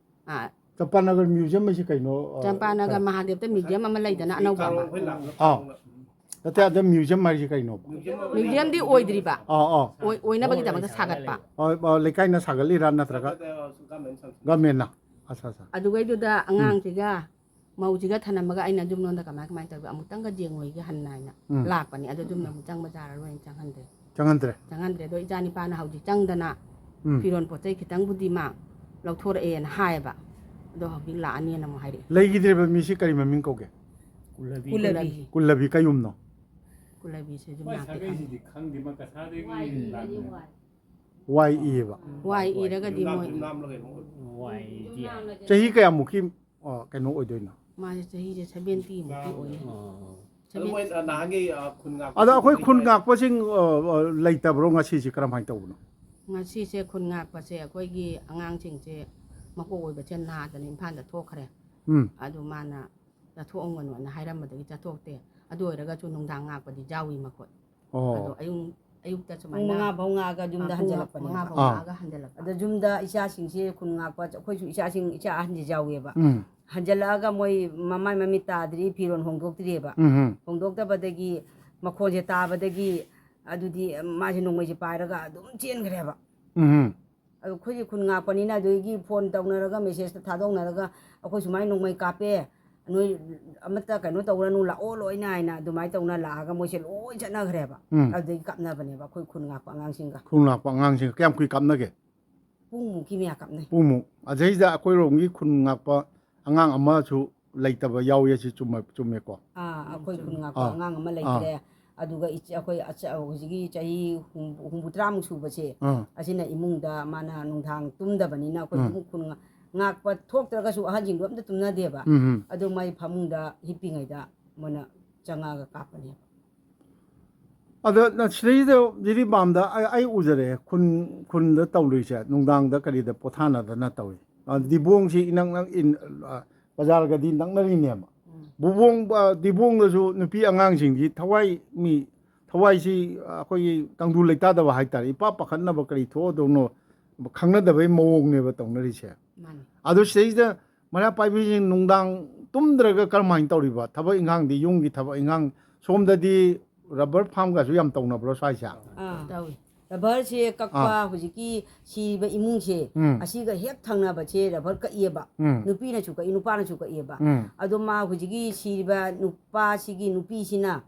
ꯑꯥ, ꯆꯝꯄꯥꯅꯒꯔ ꯃ꯭ꯌꯨꯖꯤꯌꯝ ꯍꯥꯏꯁꯤ ꯀꯩꯅꯣ? ꯑ, ꯆꯝꯄꯥꯅꯒꯔ ꯀꯩ? ꯃꯍꯥꯗꯦꯕꯇ ꯃ꯭ꯌꯨꯖꯤꯌꯝ ꯑꯃ ꯂꯩꯗꯅ ꯑꯅꯧꯕ ꯑꯃ꯫ ꯑꯥ꯫ ꯅꯠꯇꯦ, ꯑꯗ ꯃ꯭ꯌꯨꯖꯤꯌꯝ ꯍꯥꯏꯁꯤ ꯀꯩꯅꯣꯕ? ꯃ꯭ꯌꯨꯖꯤꯌꯝꯗꯤ ꯑꯣꯏꯗ꯭ꯔꯤꯕ꯫ ꯑꯥ, ꯑꯥ꯫ ꯑꯣꯏ-, ꯑꯣꯏꯅꯕꯒꯤꯗꯃꯛꯇ ꯁꯥꯒꯠꯄ꯫ ꯑ, ꯑ, ꯂꯩꯀꯥꯏꯅ ꯁꯥꯒꯠꯂꯤꯔꯥ ꯅꯠꯇ꯭ꯔꯒ ꯒꯃꯦꯟꯅ? ꯑꯠꯆꯥ, ꯑꯠꯆꯥ꯫ ꯑꯗꯨꯒꯩꯗꯨꯗ ꯎꯝ꯫ ꯑꯉꯥꯡꯁꯤꯒ ꯃꯧꯁꯤꯒ ꯊꯅꯝꯃꯒ ꯑꯩꯅ ꯌꯨꯝꯂꯣꯝꯗ ꯀꯃꯥꯏ, ꯀꯃꯥꯏꯅ ꯇꯧꯔꯒ ꯑꯃꯨꯛꯇꯪꯒ ꯌꯦꯡꯉꯨꯈꯤꯒꯦ ꯍꯟꯅ ꯍꯥꯏꯅ ꯎꯝ꯫ ꯂꯥꯛꯄꯅꯤ꯫ ꯑꯗꯣ ꯌꯨꯝꯗ ꯑꯃꯨꯛ ꯆꯪꯕ ꯌꯥꯔꯔꯣꯏꯅ ꯆꯪꯍꯟꯗ꯭ꯔꯦ꯫ ꯆꯪꯍꯟꯗ꯭ꯔꯦ? ꯆꯪꯍꯟꯗ꯭ꯔꯦ꯫ ꯑꯗꯣ ꯏꯆꯥ ꯅꯤꯄꯥꯅ ꯍꯧꯖꯤꯛ ꯆꯪꯗꯅ ꯎꯝ꯫ ꯐꯤꯔꯣꯟ ꯄꯣꯠ ꯆꯩ ꯈꯤꯇꯪꯕꯨꯗꯤ ꯃꯥ ꯂꯧꯊꯣꯔꯛꯑꯦꯅ ꯍꯥꯏꯌꯦꯕ꯫ ꯑꯗꯣ ꯍꯧꯖꯤꯛ ꯂꯥꯛꯑꯅꯤꯅ ꯑꯃꯨꯛ ꯍꯥꯏꯔꯛꯑꯦ꯫ ꯂꯩꯈꯤꯗ꯭ꯔꯤꯕ ꯃꯤꯁꯤ ꯀꯔꯤ ꯃꯃꯤꯡ ꯀꯧꯒꯦ? ꯀꯨꯂꯕꯤ꯫ ꯀꯨꯂꯕꯤ꯫ ꯀꯨꯂꯕꯤ ꯀꯌꯨꯝꯅꯣ? ꯀꯨꯂꯕꯤꯁꯦ ꯌꯨꯝ ꯃꯣꯏ ꯂꯥꯛꯇꯦ ꯈꯪꯗꯦ꯫ ꯁꯥꯒꯩꯁꯤꯗꯤ ꯈꯪꯗꯦ, ꯃꯥ ꯀꯁꯥꯗꯒꯤ ꯂꯥꯛꯄꯅꯦ꯫ ꯋꯥꯏ ꯏꯌꯦꯕ꯫ ꯋꯥꯏ ꯏꯔꯒꯗꯤ ꯃꯣꯏ ꯆꯍꯤ ꯀꯌꯥꯃꯨꯛꯀꯤ, ꯑ, ꯀꯩꯅꯣ ꯑꯣꯏꯗꯣꯏꯅꯣ? ꯃꯥꯁꯦ ꯆꯍꯤꯁꯦ ꯁꯚꯦꯟꯇꯤ ꯃꯨꯛꯇꯤ ꯑꯣꯏꯅꯤ꯫ ꯑꯣ꯫ ꯑꯗꯣ ꯁꯚꯦꯟ-, ꯃꯣꯏ, ꯑ, ꯅꯍꯥꯟꯒꯤ, ꯑ, ꯈꯨꯟ ꯉꯥꯛꯄ ꯑꯗꯣ ꯑꯩꯈꯣꯏ ꯈꯨꯟ ꯉꯥꯛꯄꯁꯤꯡ, ꯑ, ꯑ, ꯂꯩꯇꯕ꯭ꯔꯣ ꯉꯁꯤꯁꯤ? ꯀꯔꯝꯍꯥꯏꯅ ꯇꯧꯕꯅꯣ? ꯉꯁꯤꯁꯦ ꯈꯨꯟ ꯉꯥꯛꯄꯁꯦ ꯑꯩꯈꯣꯏꯒꯤ ꯑꯉꯥꯡꯁꯤꯡꯁꯦ ꯃꯀꯣꯛ ꯑꯣꯏꯕꯁꯦ ꯅꯥꯗꯅ ꯏꯝꯐꯥꯜꯗ ꯊꯣꯛꯈ꯭ꯔꯦ꯫ ꯎꯝ꯫ ꯑꯗꯨ ꯃꯥꯅ ꯆꯠꯊꯣꯛꯑꯝꯒꯅꯨꯅ ꯍꯥꯏꯔꯝꯕꯗꯒꯤ ꯆꯠꯊꯣꯛꯇꯦ꯫ ꯑꯗꯨ ꯑꯣꯏꯔꯒꯁꯨ ꯅꯨꯡꯗꯥꯡ ꯉꯥꯛꯄꯗꯤ ꯌꯥꯎꯏ ꯃꯈꯣꯏ꯫ ꯑꯣ꯫ ꯑꯗꯣ ꯑꯌꯨꯛ, ꯑꯌꯨꯛꯇ ꯄꯨꯡ ꯁꯨꯃꯥꯏꯅ ꯃꯉꯥ ꯐꯥꯎ ꯉꯥꯛꯑꯒ ꯌꯨꯝꯗ ꯑꯥ, ꯄꯨꯡ ꯍꯟꯖꯜꯂꯛꯄꯅꯦꯕ꯫ ꯃꯉꯥ ꯐꯥꯎ ꯑꯥ꯫ ꯉꯥꯛꯑꯒ ꯍꯟꯖꯜꯂꯛꯄ꯫ ꯑꯗꯣ ꯌꯨꯝꯗ ꯏꯆꯥꯁꯤꯡꯁꯦ ꯈꯨꯟ ꯉꯥꯛꯄ, ꯑꯩꯈꯣꯏꯁꯨ ꯏꯆꯥꯁꯤꯡ, ꯏꯆꯥ ꯑꯍꯟꯁꯦ ꯌꯥꯎꯋꯦꯕ꯫ ꯎꯝ꯫ ꯍꯟꯖꯜꯂꯛꯑꯒ ꯃꯣꯏ ꯃꯃꯥꯏ ꯃꯃꯤꯠ ꯇꯥꯗ꯭ꯔꯤ, ꯐꯤꯔꯣꯜ ꯍꯣꯡꯗꯣꯛꯇ꯭ꯔꯤꯑꯕ꯫ ꯎꯝ, ꯎꯝ꯫ ꯍꯣꯡꯗꯣꯛꯇꯕꯗꯒꯤ ꯃꯈꯣꯟꯁꯦ ꯇꯥꯕꯗꯒꯤ ꯑꯗꯨꯗꯤ ꯃꯥꯁꯦ ꯅꯣꯡꯃꯩꯁꯦ ꯄꯥꯏꯔꯒ ꯑꯗꯨꯝ ꯆꯦꯟꯈ꯭ꯔꯦꯕ꯫ ꯎꯝ, ꯎꯝ꯫ ꯑꯗꯨ ꯑꯩꯈꯣꯏꯒꯤ ꯈꯨꯟ ꯉꯥꯛꯄꯅꯤꯅ ꯑꯗꯨꯗꯒꯤ ꯐꯣꯟ ꯇꯧꯅꯔꯒ ꯃꯦꯁꯦꯖꯇ ꯊꯥꯗꯣꯛꯅꯔꯒ ꯑꯩꯈꯣꯏ ꯁꯨꯃꯥꯏꯅ ꯅꯣꯡꯃꯩ ꯀꯥꯞꯄꯦ, ꯅꯣꯏ ꯑꯃꯠꯇ ꯀꯩꯅꯣ ꯇꯧꯔꯅꯨ, ꯂꯥꯛꯑꯣ ꯂꯣꯏꯅ ꯍꯥꯏꯅ ꯑꯗꯨꯃꯥꯏꯅ ꯇꯧꯅ ꯂꯥꯛꯑꯒ ꯃꯣꯏꯁꯦ ꯂꯣꯏ ꯆꯠꯅꯈ꯭ꯔꯦꯕ꯫ ꯎꯝ꯫ ꯑꯗꯨꯗꯒꯤ ꯀꯥꯞꯅꯕꯅꯦꯕ ꯑꯩꯈꯣꯏ ꯈꯨꯟ ꯉꯥꯛꯄ ꯑꯉꯥꯡꯁꯤꯡꯒ꯫ ꯈꯨꯟ ꯉꯥꯛꯄ ꯑꯉꯥꯡꯁꯤꯡꯒ ꯀꯌꯥꯝ ꯀꯨꯏ ꯀꯥꯞꯅꯒꯦ? ꯄꯨꯡꯃꯨꯛꯀꯤ ꯃꯌꯥ ꯀꯥꯞꯅꯩ꯫ ꯄꯨꯡꯃꯨꯛ꯫ ꯑꯗꯩꯗ ꯑꯩꯈꯣꯏꯔꯣꯝꯒꯤ ꯈꯨꯟ ꯉꯥꯛꯄ ꯑꯉꯥꯡ ꯑꯃꯁꯨ ꯂꯩꯇꯕ ꯌꯥꯎꯏ, ꯑꯁꯤ ꯆꯨꯝꯃ-, ꯆꯨꯝꯃꯦꯀꯣ? ꯑꯥ, ꯑꯩꯈꯣꯏ ꯈꯨꯟ ꯉꯥꯛꯄ ꯑꯥ꯫ ꯑꯉꯥꯡ ꯑꯃ ꯑꯥ꯫ ꯂꯩꯇ꯭ꯔꯦ꯫ ꯑꯗꯨꯒ ꯏꯆꯦ, ꯑꯩꯈꯣꯏ ꯑꯆ-, ꯍꯧꯖꯤꯛꯀꯤ ꯆꯍꯤ ꯍꯨꯝ-, ꯍꯨꯝꯐꯨꯇꯔꯥꯃꯨꯛ ꯁꯨꯕꯁꯦ, ꯑꯥ꯫ ꯑꯁꯤꯅ ꯏꯃꯨꯡꯗ ꯃꯥꯅ ꯅꯨꯡꯗꯥꯡ ꯇꯨꯝꯗꯕꯅꯤꯅ ꯑꯩꯈꯣꯏ ꯎꯝ꯫ ꯑꯗꯨꯝ ꯈꯨꯟ ꯉꯥ-, ꯉꯥꯛꯄ ꯊꯣꯛꯇ꯭ꯔꯒꯁꯨ ꯑꯍꯜꯁꯤꯡꯗꯣ ꯑꯝꯇ ꯇꯨꯝꯅꯗꯦꯕ꯫ ꯎꯝ, ꯎꯝ꯫ ꯑꯗꯨ ꯃꯥꯏ ꯐꯃꯨꯡꯗ ꯍꯤꯞꯄꯤꯉꯩꯗ ꯃꯣꯏꯅ ꯆꯪꯉꯛꯑꯒ ꯀꯥꯞꯄꯅꯦꯕ꯫ ꯑꯗꯣ ꯅ-, ꯁꯤꯗꯩꯗ ꯖꯤꯔꯤꯕꯥꯝꯗ ꯑꯩ, ꯑꯩ ꯎꯖꯔꯦ, ꯈꯨꯟ, ꯈꯨꯟꯗ ꯇꯧꯔꯤꯁꯦ, ꯅꯨꯡꯗꯥꯡꯗ ꯀꯔꯤꯗ ꯄꯣꯊꯥꯅꯗꯅ ꯇꯧꯏ꯫ ꯑ, ꯗꯤꯕꯣꯡꯁꯤ ꯏꯅꯛ ꯅꯛ ꯏꯟ-, ꯑ, ꯕꯖꯥꯔꯒꯗꯤ ꯅꯛꯅꯔꯤꯅꯦꯕ꯫ ꯎꯝ꯫ ꯕꯨꯕꯣꯡ, ꯑ, ꯗꯤꯕꯣꯡꯗꯁꯨ ꯅꯨꯄꯤ ꯑꯉꯥꯡꯁꯤꯡꯁꯤ ꯊꯋꯥꯏ ꯃꯤ-, ꯊꯋꯥꯏꯁꯤ, ꯑ, ꯑꯩꯈꯣꯏꯒꯤ ꯇꯪꯗꯨ ꯂꯩꯇꯥꯗꯕ ꯍꯥꯏꯇꯥꯔꯦ, ꯏꯄꯥ ꯄꯥꯈꯠꯅꯕ ꯀꯔꯤ ꯊꯣꯛꯑꯗꯧꯅꯣ ꯈꯪꯅꯗꯕꯩ ꯃꯑꯣꯡꯅꯦꯕ ꯇꯧꯅꯔꯤꯁꯦ꯫ ꯃꯥꯅꯤ꯫ ꯑꯗꯣ ꯁꯤꯗꯩꯁꯤꯗ ꯃꯩꯔꯥ ꯄꯥꯏꯕꯤꯁꯤꯡ ꯅꯨꯡꯗꯥꯡ ꯇꯨꯝꯗ꯭ꯔꯒ ꯀꯔꯝꯍꯥꯏꯅ ꯇꯧꯔꯤꯕ? ꯊꯕꯛ ꯏꯪꯈꯥꯡꯗꯤ, ꯌꯨꯝꯒꯤ ꯊꯕꯛ ꯏꯪꯈꯥꯡ, ꯁꯣꯝꯗꯗꯤ ꯔꯕꯔ ꯐꯥꯝꯒꯁꯨ ꯌꯥꯝ ꯇꯧꯅꯕ꯭ꯔꯣ ꯁ꯭ꯋꯥꯏꯁꯦ? ꯑꯥ꯫ ꯇꯧꯏ꯫ ꯔꯕꯔꯁꯦ ꯀꯛꯄ ꯑꯥ꯫ ꯍꯧꯖꯤꯛꯀꯤ ꯁꯤꯕ ꯏꯃꯨꯡꯁꯦ, ꯎꯝ꯫ ꯑꯁꯤꯒ ꯍꯦꯛ ꯊꯪꯅꯕꯁꯦ ꯔꯕꯔ ꯀꯛꯏꯑꯕ꯫ ꯎꯝ꯫ ꯅꯨꯄꯤꯅꯁꯨ ꯀꯛꯏ, ꯅꯨꯄꯥꯅꯁꯨ ꯀꯛꯏꯑꯕ꯫ ꯎꯝ꯫ ꯑꯗꯣ ꯃꯥ ꯍꯧꯖꯤꯛꯀꯤ ꯁꯤꯔꯤꯕ ꯅꯨꯄꯥꯁꯤꯒꯤ ꯅꯨꯄꯤꯁꯤꯅ,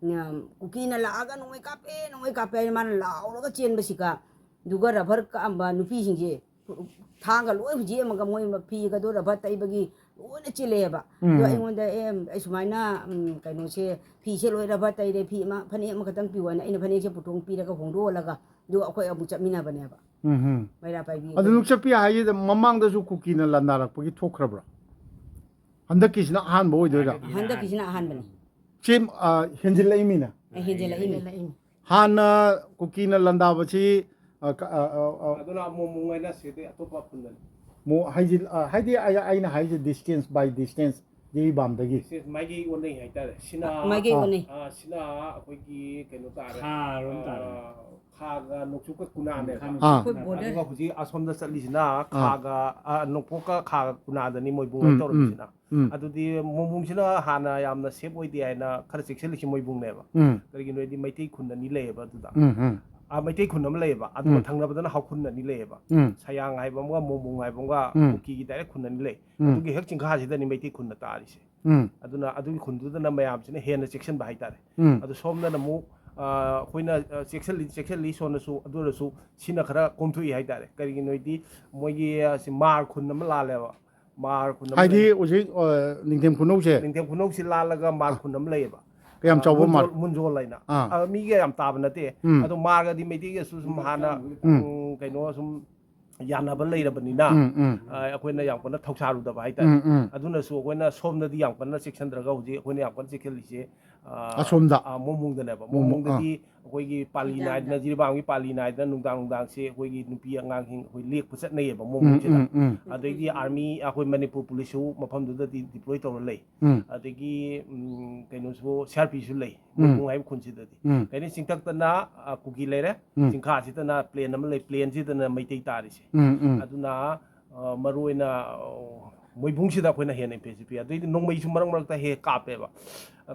ꯎꯝ, ꯀꯨꯀꯤꯅ ꯂꯥꯛꯑꯒ "ꯅꯣꯡꯃꯩ ꯀꯥꯞꯄꯦ, ꯅꯣꯡꯃꯩ ꯀꯥꯞꯄꯦ" ꯍꯥꯏꯅ ꯃꯥꯅ ꯂꯥꯎꯔꯒ ꯆꯦꯟꯕꯁꯤꯒ, ꯑꯗꯨꯒ ꯔꯕꯔ ꯀꯛꯑꯝꯕ ꯅꯨꯄꯤꯁꯤꯡꯁꯦ ꯊꯥꯡꯒ ꯂꯣꯏ ꯍꯧꯖꯤꯛ ꯑꯃꯒ ꯃꯣꯏ ꯐꯤꯒꯗꯣ ꯔꯕꯔ ꯇꯩꯕꯒꯤ ꯂꯣꯏꯅ ꯆꯦꯜꯂꯛꯑꯦꯕ꯫ ꯑꯗꯣ ꯎꯝ꯫ ꯑꯩꯉꯣꯟꯗ, "ꯑꯦ, ꯑꯩ ꯁꯨꯃꯥꯏꯅ, ꯎꯝ, ꯀꯩꯅꯣꯁꯦ, ꯐꯤꯁꯦ ꯂꯣꯏ ꯔꯕꯔ ꯇꯩꯔꯦ, ꯐꯤ ꯑꯃ, ꯐꯅꯦꯛ ꯑꯃꯈꯛꯇꯪ ꯄꯤꯌꯨ" ꯍꯥꯏꯅ ꯑꯩꯅ ꯐꯅꯦꯛꯁꯦ ꯄꯨꯊꯣꯛ ꯄꯤꯔꯒ ꯍꯣꯡꯗꯣꯛꯍꯜꯂꯒ, ꯑꯗꯨꯒ ꯑꯩꯈꯣꯏ ꯑꯃꯨꯛ ꯆꯠꯃꯤꯟꯅꯕꯅꯦꯕ꯫ ꯎꯝ, ꯎꯝ꯫ ꯃꯩꯔꯥ ꯄꯥꯏꯕꯤ ꯑꯗꯨ ꯑꯩꯈꯣꯏ ꯅꯨꯛꯆꯞꯄꯤ ꯍꯥꯏꯁꯤꯗ ꯃꯃꯥꯡꯗꯁꯨ ꯀꯨꯀꯤꯅ ꯂꯥꯟꯗꯥꯔꯛꯄꯒꯤ ꯊꯣꯛꯈ꯭ꯔꯕ꯭ꯔꯥ? ꯍꯟꯗꯛꯀꯤꯁꯤꯅ ꯑꯍꯥꯟꯕ ꯑꯣꯏꯗꯣꯏꯔꯥ? ꯍꯟꯗꯛꯀꯤꯁꯤꯅ ꯑꯍꯥꯟꯕꯅꯤ꯫ ꯁꯤ, ꯑ, ꯍꯦꯟꯖꯤꯜꯂꯛꯏꯃꯤꯅ꯫ ꯑꯦ, ꯍꯦꯟꯖꯤꯜꯂꯛꯏꯃꯤ꯫ ꯍꯥꯟꯅ ꯀꯨꯀꯤꯅ ꯂꯥꯟꯗꯥꯕꯁꯤ, ꯑ, ꯀ-, ꯑ, ꯑ, ꯑ, ꯑꯗꯨꯅ ꯑꯃꯨꯛ ꯃꯨꯛ ꯍꯥꯏꯅ ꯁꯤꯗꯤ ꯑꯇꯣꯞꯄ ꯈꯨꯟꯗꯅꯤ꯫ ꯃꯨ-, ꯍꯥꯏꯖꯤꯜ-, ꯑ, ꯍꯥꯏꯗꯤ ꯑꯩ-, ꯑꯩꯅ ꯍꯥꯏꯁꯦ distance by distance, ꯖꯤꯔꯤꯕꯥꯝꯗꯒꯤ꯫ ꯁꯤ ꯃꯥꯏꯀꯩ ꯑꯣꯟꯅꯩ ꯍꯥꯏꯇꯥꯔꯦ꯫ ꯁꯤꯅ, ꯃꯥꯏꯀꯩ ꯑꯥ, ꯑꯣꯟꯅꯩ꯫ ꯑꯥ, ꯁꯤꯅ ꯑꯩꯈꯣꯏꯒꯤ ꯀꯩꯅꯣ ꯇꯥꯔꯦ꯫ ꯈꯥꯔꯣꯝ ꯇꯥꯔꯦ꯫ ꯑꯥ, ꯈꯥꯒ ꯅꯣꯡꯆꯨꯞꯀ ꯀꯨꯅꯥꯅꯦꯕ꯫ ꯑꯥ꯫ ꯑꯩꯈꯣꯏ border꯫ ꯑꯗꯨꯒ ꯍꯧꯖꯤꯛ ꯑꯁꯣꯝꯗ ꯆꯠꯂꯤꯁꯤꯅ ꯑꯥ꯫ ꯈꯥꯒ, ꯑꯥ, ꯅꯣꯡꯄꯣꯛꯀ ꯈꯥꯒ ꯀꯨꯅꯥꯗꯅꯤ ꯃꯣꯏꯕꯨꯡ ꯎꯝ, ꯍꯣꯏ ꯇꯧꯔꯤꯁꯤꯅ꯫ ꯎꯝ꯫ ꯑꯗꯨꯗꯤ ꯃꯣꯏꯕꯨꯡꯁꯤꯅ ꯍꯥꯟꯅ ꯌꯥꯝꯅ safe ꯑꯣꯏꯗꯦ ꯍꯥꯏꯅ ꯈꯔ ꯆꯦꯛꯁꯤꯜꯂꯤꯁꯤ ꯃꯣꯏꯕꯨꯡꯅꯦꯕ꯫ ꯎꯝ꯫ ꯀꯔꯤꯒꯤꯅꯣ ꯍꯥꯏꯗꯤ ꯃꯩꯇꯩ ꯈꯨꯟ ꯑꯅꯤ ꯂꯩꯌꯦꯕ ꯑꯗꯨꯗ꯫ ꯎꯝ, ꯎꯝ꯫ ꯑꯥ, ꯃꯩꯇꯩ ꯈꯨꯟ ꯑꯃ ꯂꯩꯌꯦꯕ, ꯑꯗꯨꯒ ꯎꯝ꯫ ꯊꯪꯅꯕꯗꯅ ꯍꯥꯎꯈꯨꯟ ꯑꯅꯤ ꯂꯩꯌꯦꯕ꯫ ꯎꯝ꯫ ꯁꯌꯥꯡ ꯍꯥꯏꯕ ꯑꯃꯒ ꯃꯣꯡꯕꯨꯡ ꯍꯥꯏꯕ ꯑꯃꯒ ꯎꯝ꯫ ꯀꯨꯀꯤꯒꯤ direct ꯈꯨꯟ ꯑꯅꯤ ꯂꯩ꯫ ꯎꯝ꯫ ꯑꯗꯨꯒꯤ ꯍꯦꯛ ꯆꯤꯡꯈꯥꯁꯤꯗꯅꯤ ꯃꯩꯇꯩ ꯈꯨꯟꯅ ꯇꯥꯔꯤꯁꯦ꯫ ꯎꯝ꯫ ꯑꯗꯨꯅ ꯑꯗꯨꯒꯤ ꯈꯨꯟꯗꯨꯗꯅ ꯃꯌꯥꯝꯁꯤꯅ ꯍꯦꯟꯅ ꯆꯦꯛꯁꯤꯟꯕ ꯍꯥꯏꯇꯥꯔꯦ꯫ ꯎꯝ꯫ ꯑꯗꯨ ꯁꯣꯝꯗꯅ ꯑꯃꯨꯛ, ꯑꯥ, ꯑꯩꯈꯣꯏꯅ, ꯑꯥ, ꯆꯦꯛꯁꯤꯜꯂꯤ, ꯆꯦꯛꯁꯤꯜꯂꯤ ꯁꯣꯝꯗꯁꯨ, ꯑꯗꯨ ꯑꯣꯏꯔꯁꯨ ꯁꯤꯅ ꯈꯔ ꯀꯣꯝꯊꯣꯛꯏ ꯍꯥꯏꯇꯥꯔꯦ꯫ ꯀꯔꯤꯒꯤꯅꯣ ꯍꯥꯏꯗꯤ ꯃꯣꯏꯒꯤ, ꯑꯥ, ꯁꯤ ꯃꯥꯔ ꯈꯨꯟ ꯑꯃ ꯂꯥꯜꯂꯦꯕ꯫ ꯃꯥꯔ ꯈꯨꯟ ꯑꯃ ꯍꯥꯏꯗꯤ ꯂꯩ꯫ ꯍꯧꯖꯤꯛ ꯑ, ꯅꯤꯡꯊꯦꯝ ꯈꯨꯅꯧꯁꯦ ꯅꯤꯡꯊꯦꯝ ꯈꯨꯅꯧꯁꯤ ꯂꯥꯜꯂꯒ ꯃꯥꯔ ꯈꯨꯟ ꯑꯃ ꯂꯩꯌꯦꯕ꯫ ꯀꯌꯥꯝ ꯑ, ꯆꯥꯎꯕ ꯃꯥꯔ? ꯃꯨꯟꯖꯣꯜ, ꯃꯨꯟꯖꯣꯜ ꯍꯥꯏꯅ꯫ ꯑꯥ꯫ ꯑ, ꯃꯤꯒ ꯌꯥꯝ ꯇꯥꯕ ꯅꯠꯇꯦ꯫ ꯎꯝ꯫ ꯑꯗꯣ ꯃꯥꯔꯒꯗꯤ ꯃꯩꯇꯩꯒꯁꯨ ꯁꯨꯝ ꯍꯥꯟꯅ ꯎꯝ꯫ ꯎꯝ, ꯀꯩꯅꯣ ꯁꯨꯝ ꯌꯥꯅꯕ ꯂꯩꯔꯕꯅꯤꯅ ꯎꯝ, ꯎꯝ꯫ ꯑ, ꯑꯩꯈꯣꯏꯅ ꯌꯥꯝ ꯀꯟꯅ ꯊꯧꯁꯥꯔꯨꯗꯕ ꯍꯥꯏꯇꯥꯔꯦ꯫ ꯎꯝ, ꯎꯝ꯫ ꯑꯗꯨꯅꯁꯨ ꯑꯩꯈꯣꯏꯅ ꯁꯣꯝꯗꯗꯤ ꯌꯥꯝ ꯀꯟꯅ ꯆꯦꯛꯁꯤꯟꯗ꯭ꯔꯒ ꯍꯧꯖꯤꯛ ꯑꯩꯈꯣꯏꯅ ꯌꯥꯝ ꯀꯟꯅ ꯆꯦꯛꯁꯤꯜꯂꯤꯁꯦ, ꯑ, ꯑꯁꯣꯝꯗ? ꯑ, ꯃꯣꯡꯃꯣꯡꯗꯅꯦꯕ꯫ ꯃꯣꯡꯃꯣꯡ, ꯃꯣꯡꯃꯣꯡꯗꯗꯤ ꯑꯩꯈꯣꯏꯒꯤ ꯄꯥꯂꯤ ꯅꯥꯏꯗꯅ, ꯖꯤꯔꯤꯕꯥꯝꯒꯤ ꯄꯥꯂꯤ ꯅꯥꯏꯗꯅ ꯅꯨꯡꯗꯥꯡ ꯅꯨꯡꯗꯥꯡꯁꯦ ꯑꯩꯈꯣꯏꯒꯤ ꯅꯨꯄꯤ ꯑꯉꯥꯡꯁꯤꯡ ꯑꯩꯈꯣꯏ ꯂꯦꯛꯄ ꯆꯠꯅꯩꯌꯦꯕ ꯎꯝ, ꯃꯣꯡꯃꯣꯡꯁꯤꯗ꯫ ꯎꯝ, ꯎꯝ꯫ ꯑꯗꯩꯗꯤ ꯑꯥꯔꯃꯤ, ꯑꯩꯈꯣꯏ ꯃꯅꯤꯄꯨꯔ ꯄꯨꯂꯤꯁꯁꯨ ꯃꯐꯝꯗꯨꯗꯗꯤ ꯗꯤꯄ꯭ꯂꯣꯏ ꯇꯧꯔ ꯂꯩ꯫ ꯎꯝ꯫ ꯑꯗꯒꯤ ꯎꯝ, ꯀꯩꯅꯣꯁꯨ ꯁꯤ ꯑꯥꯔ ꯄꯤꯁꯨ ꯂꯩ꯫ ꯎꯝ꯫ ꯃꯣꯡꯃꯣꯡ ꯍꯥꯏꯕ ꯈꯨꯟꯁꯤꯗꯗꯤ꯫ ꯎꯝ꯫ ꯀꯩꯅꯣ ꯆꯤꯡꯊꯛꯇꯅ ꯑ, ꯀꯨꯀꯤ ꯂꯩꯔꯦ꯫ ꯎꯝ꯫ ꯆꯤꯡꯈꯥꯁꯤꯗꯅ ꯄ꯭ꯂꯦꯟ ꯑꯃ ꯂꯩ, ꯄ꯭ꯂꯦꯟꯁꯤꯗꯅ ꯃꯩꯇꯩ ꯇꯥꯔꯤꯁꯦ꯫ ꯎꯝ, ꯎꯝ꯫ ꯑꯗꯨꯅ ꯑ, ꯃꯔꯨ ꯑꯣꯏꯅ ꯑ, ꯃꯣꯏꯕꯨꯡꯁꯤꯗ ꯑꯩꯈꯣꯏꯅ ꯍꯦꯟꯅ ꯏꯝꯐꯦꯁꯤ ꯄꯤ꯫ ꯑꯗꯩꯗꯤ ꯅꯣꯡꯃꯩꯁꯨ ꯃꯔꯛ ꯃꯔꯛꯇ ꯍꯦꯛ ꯍꯦꯛ ꯀꯥꯞꯄꯦꯕ꯫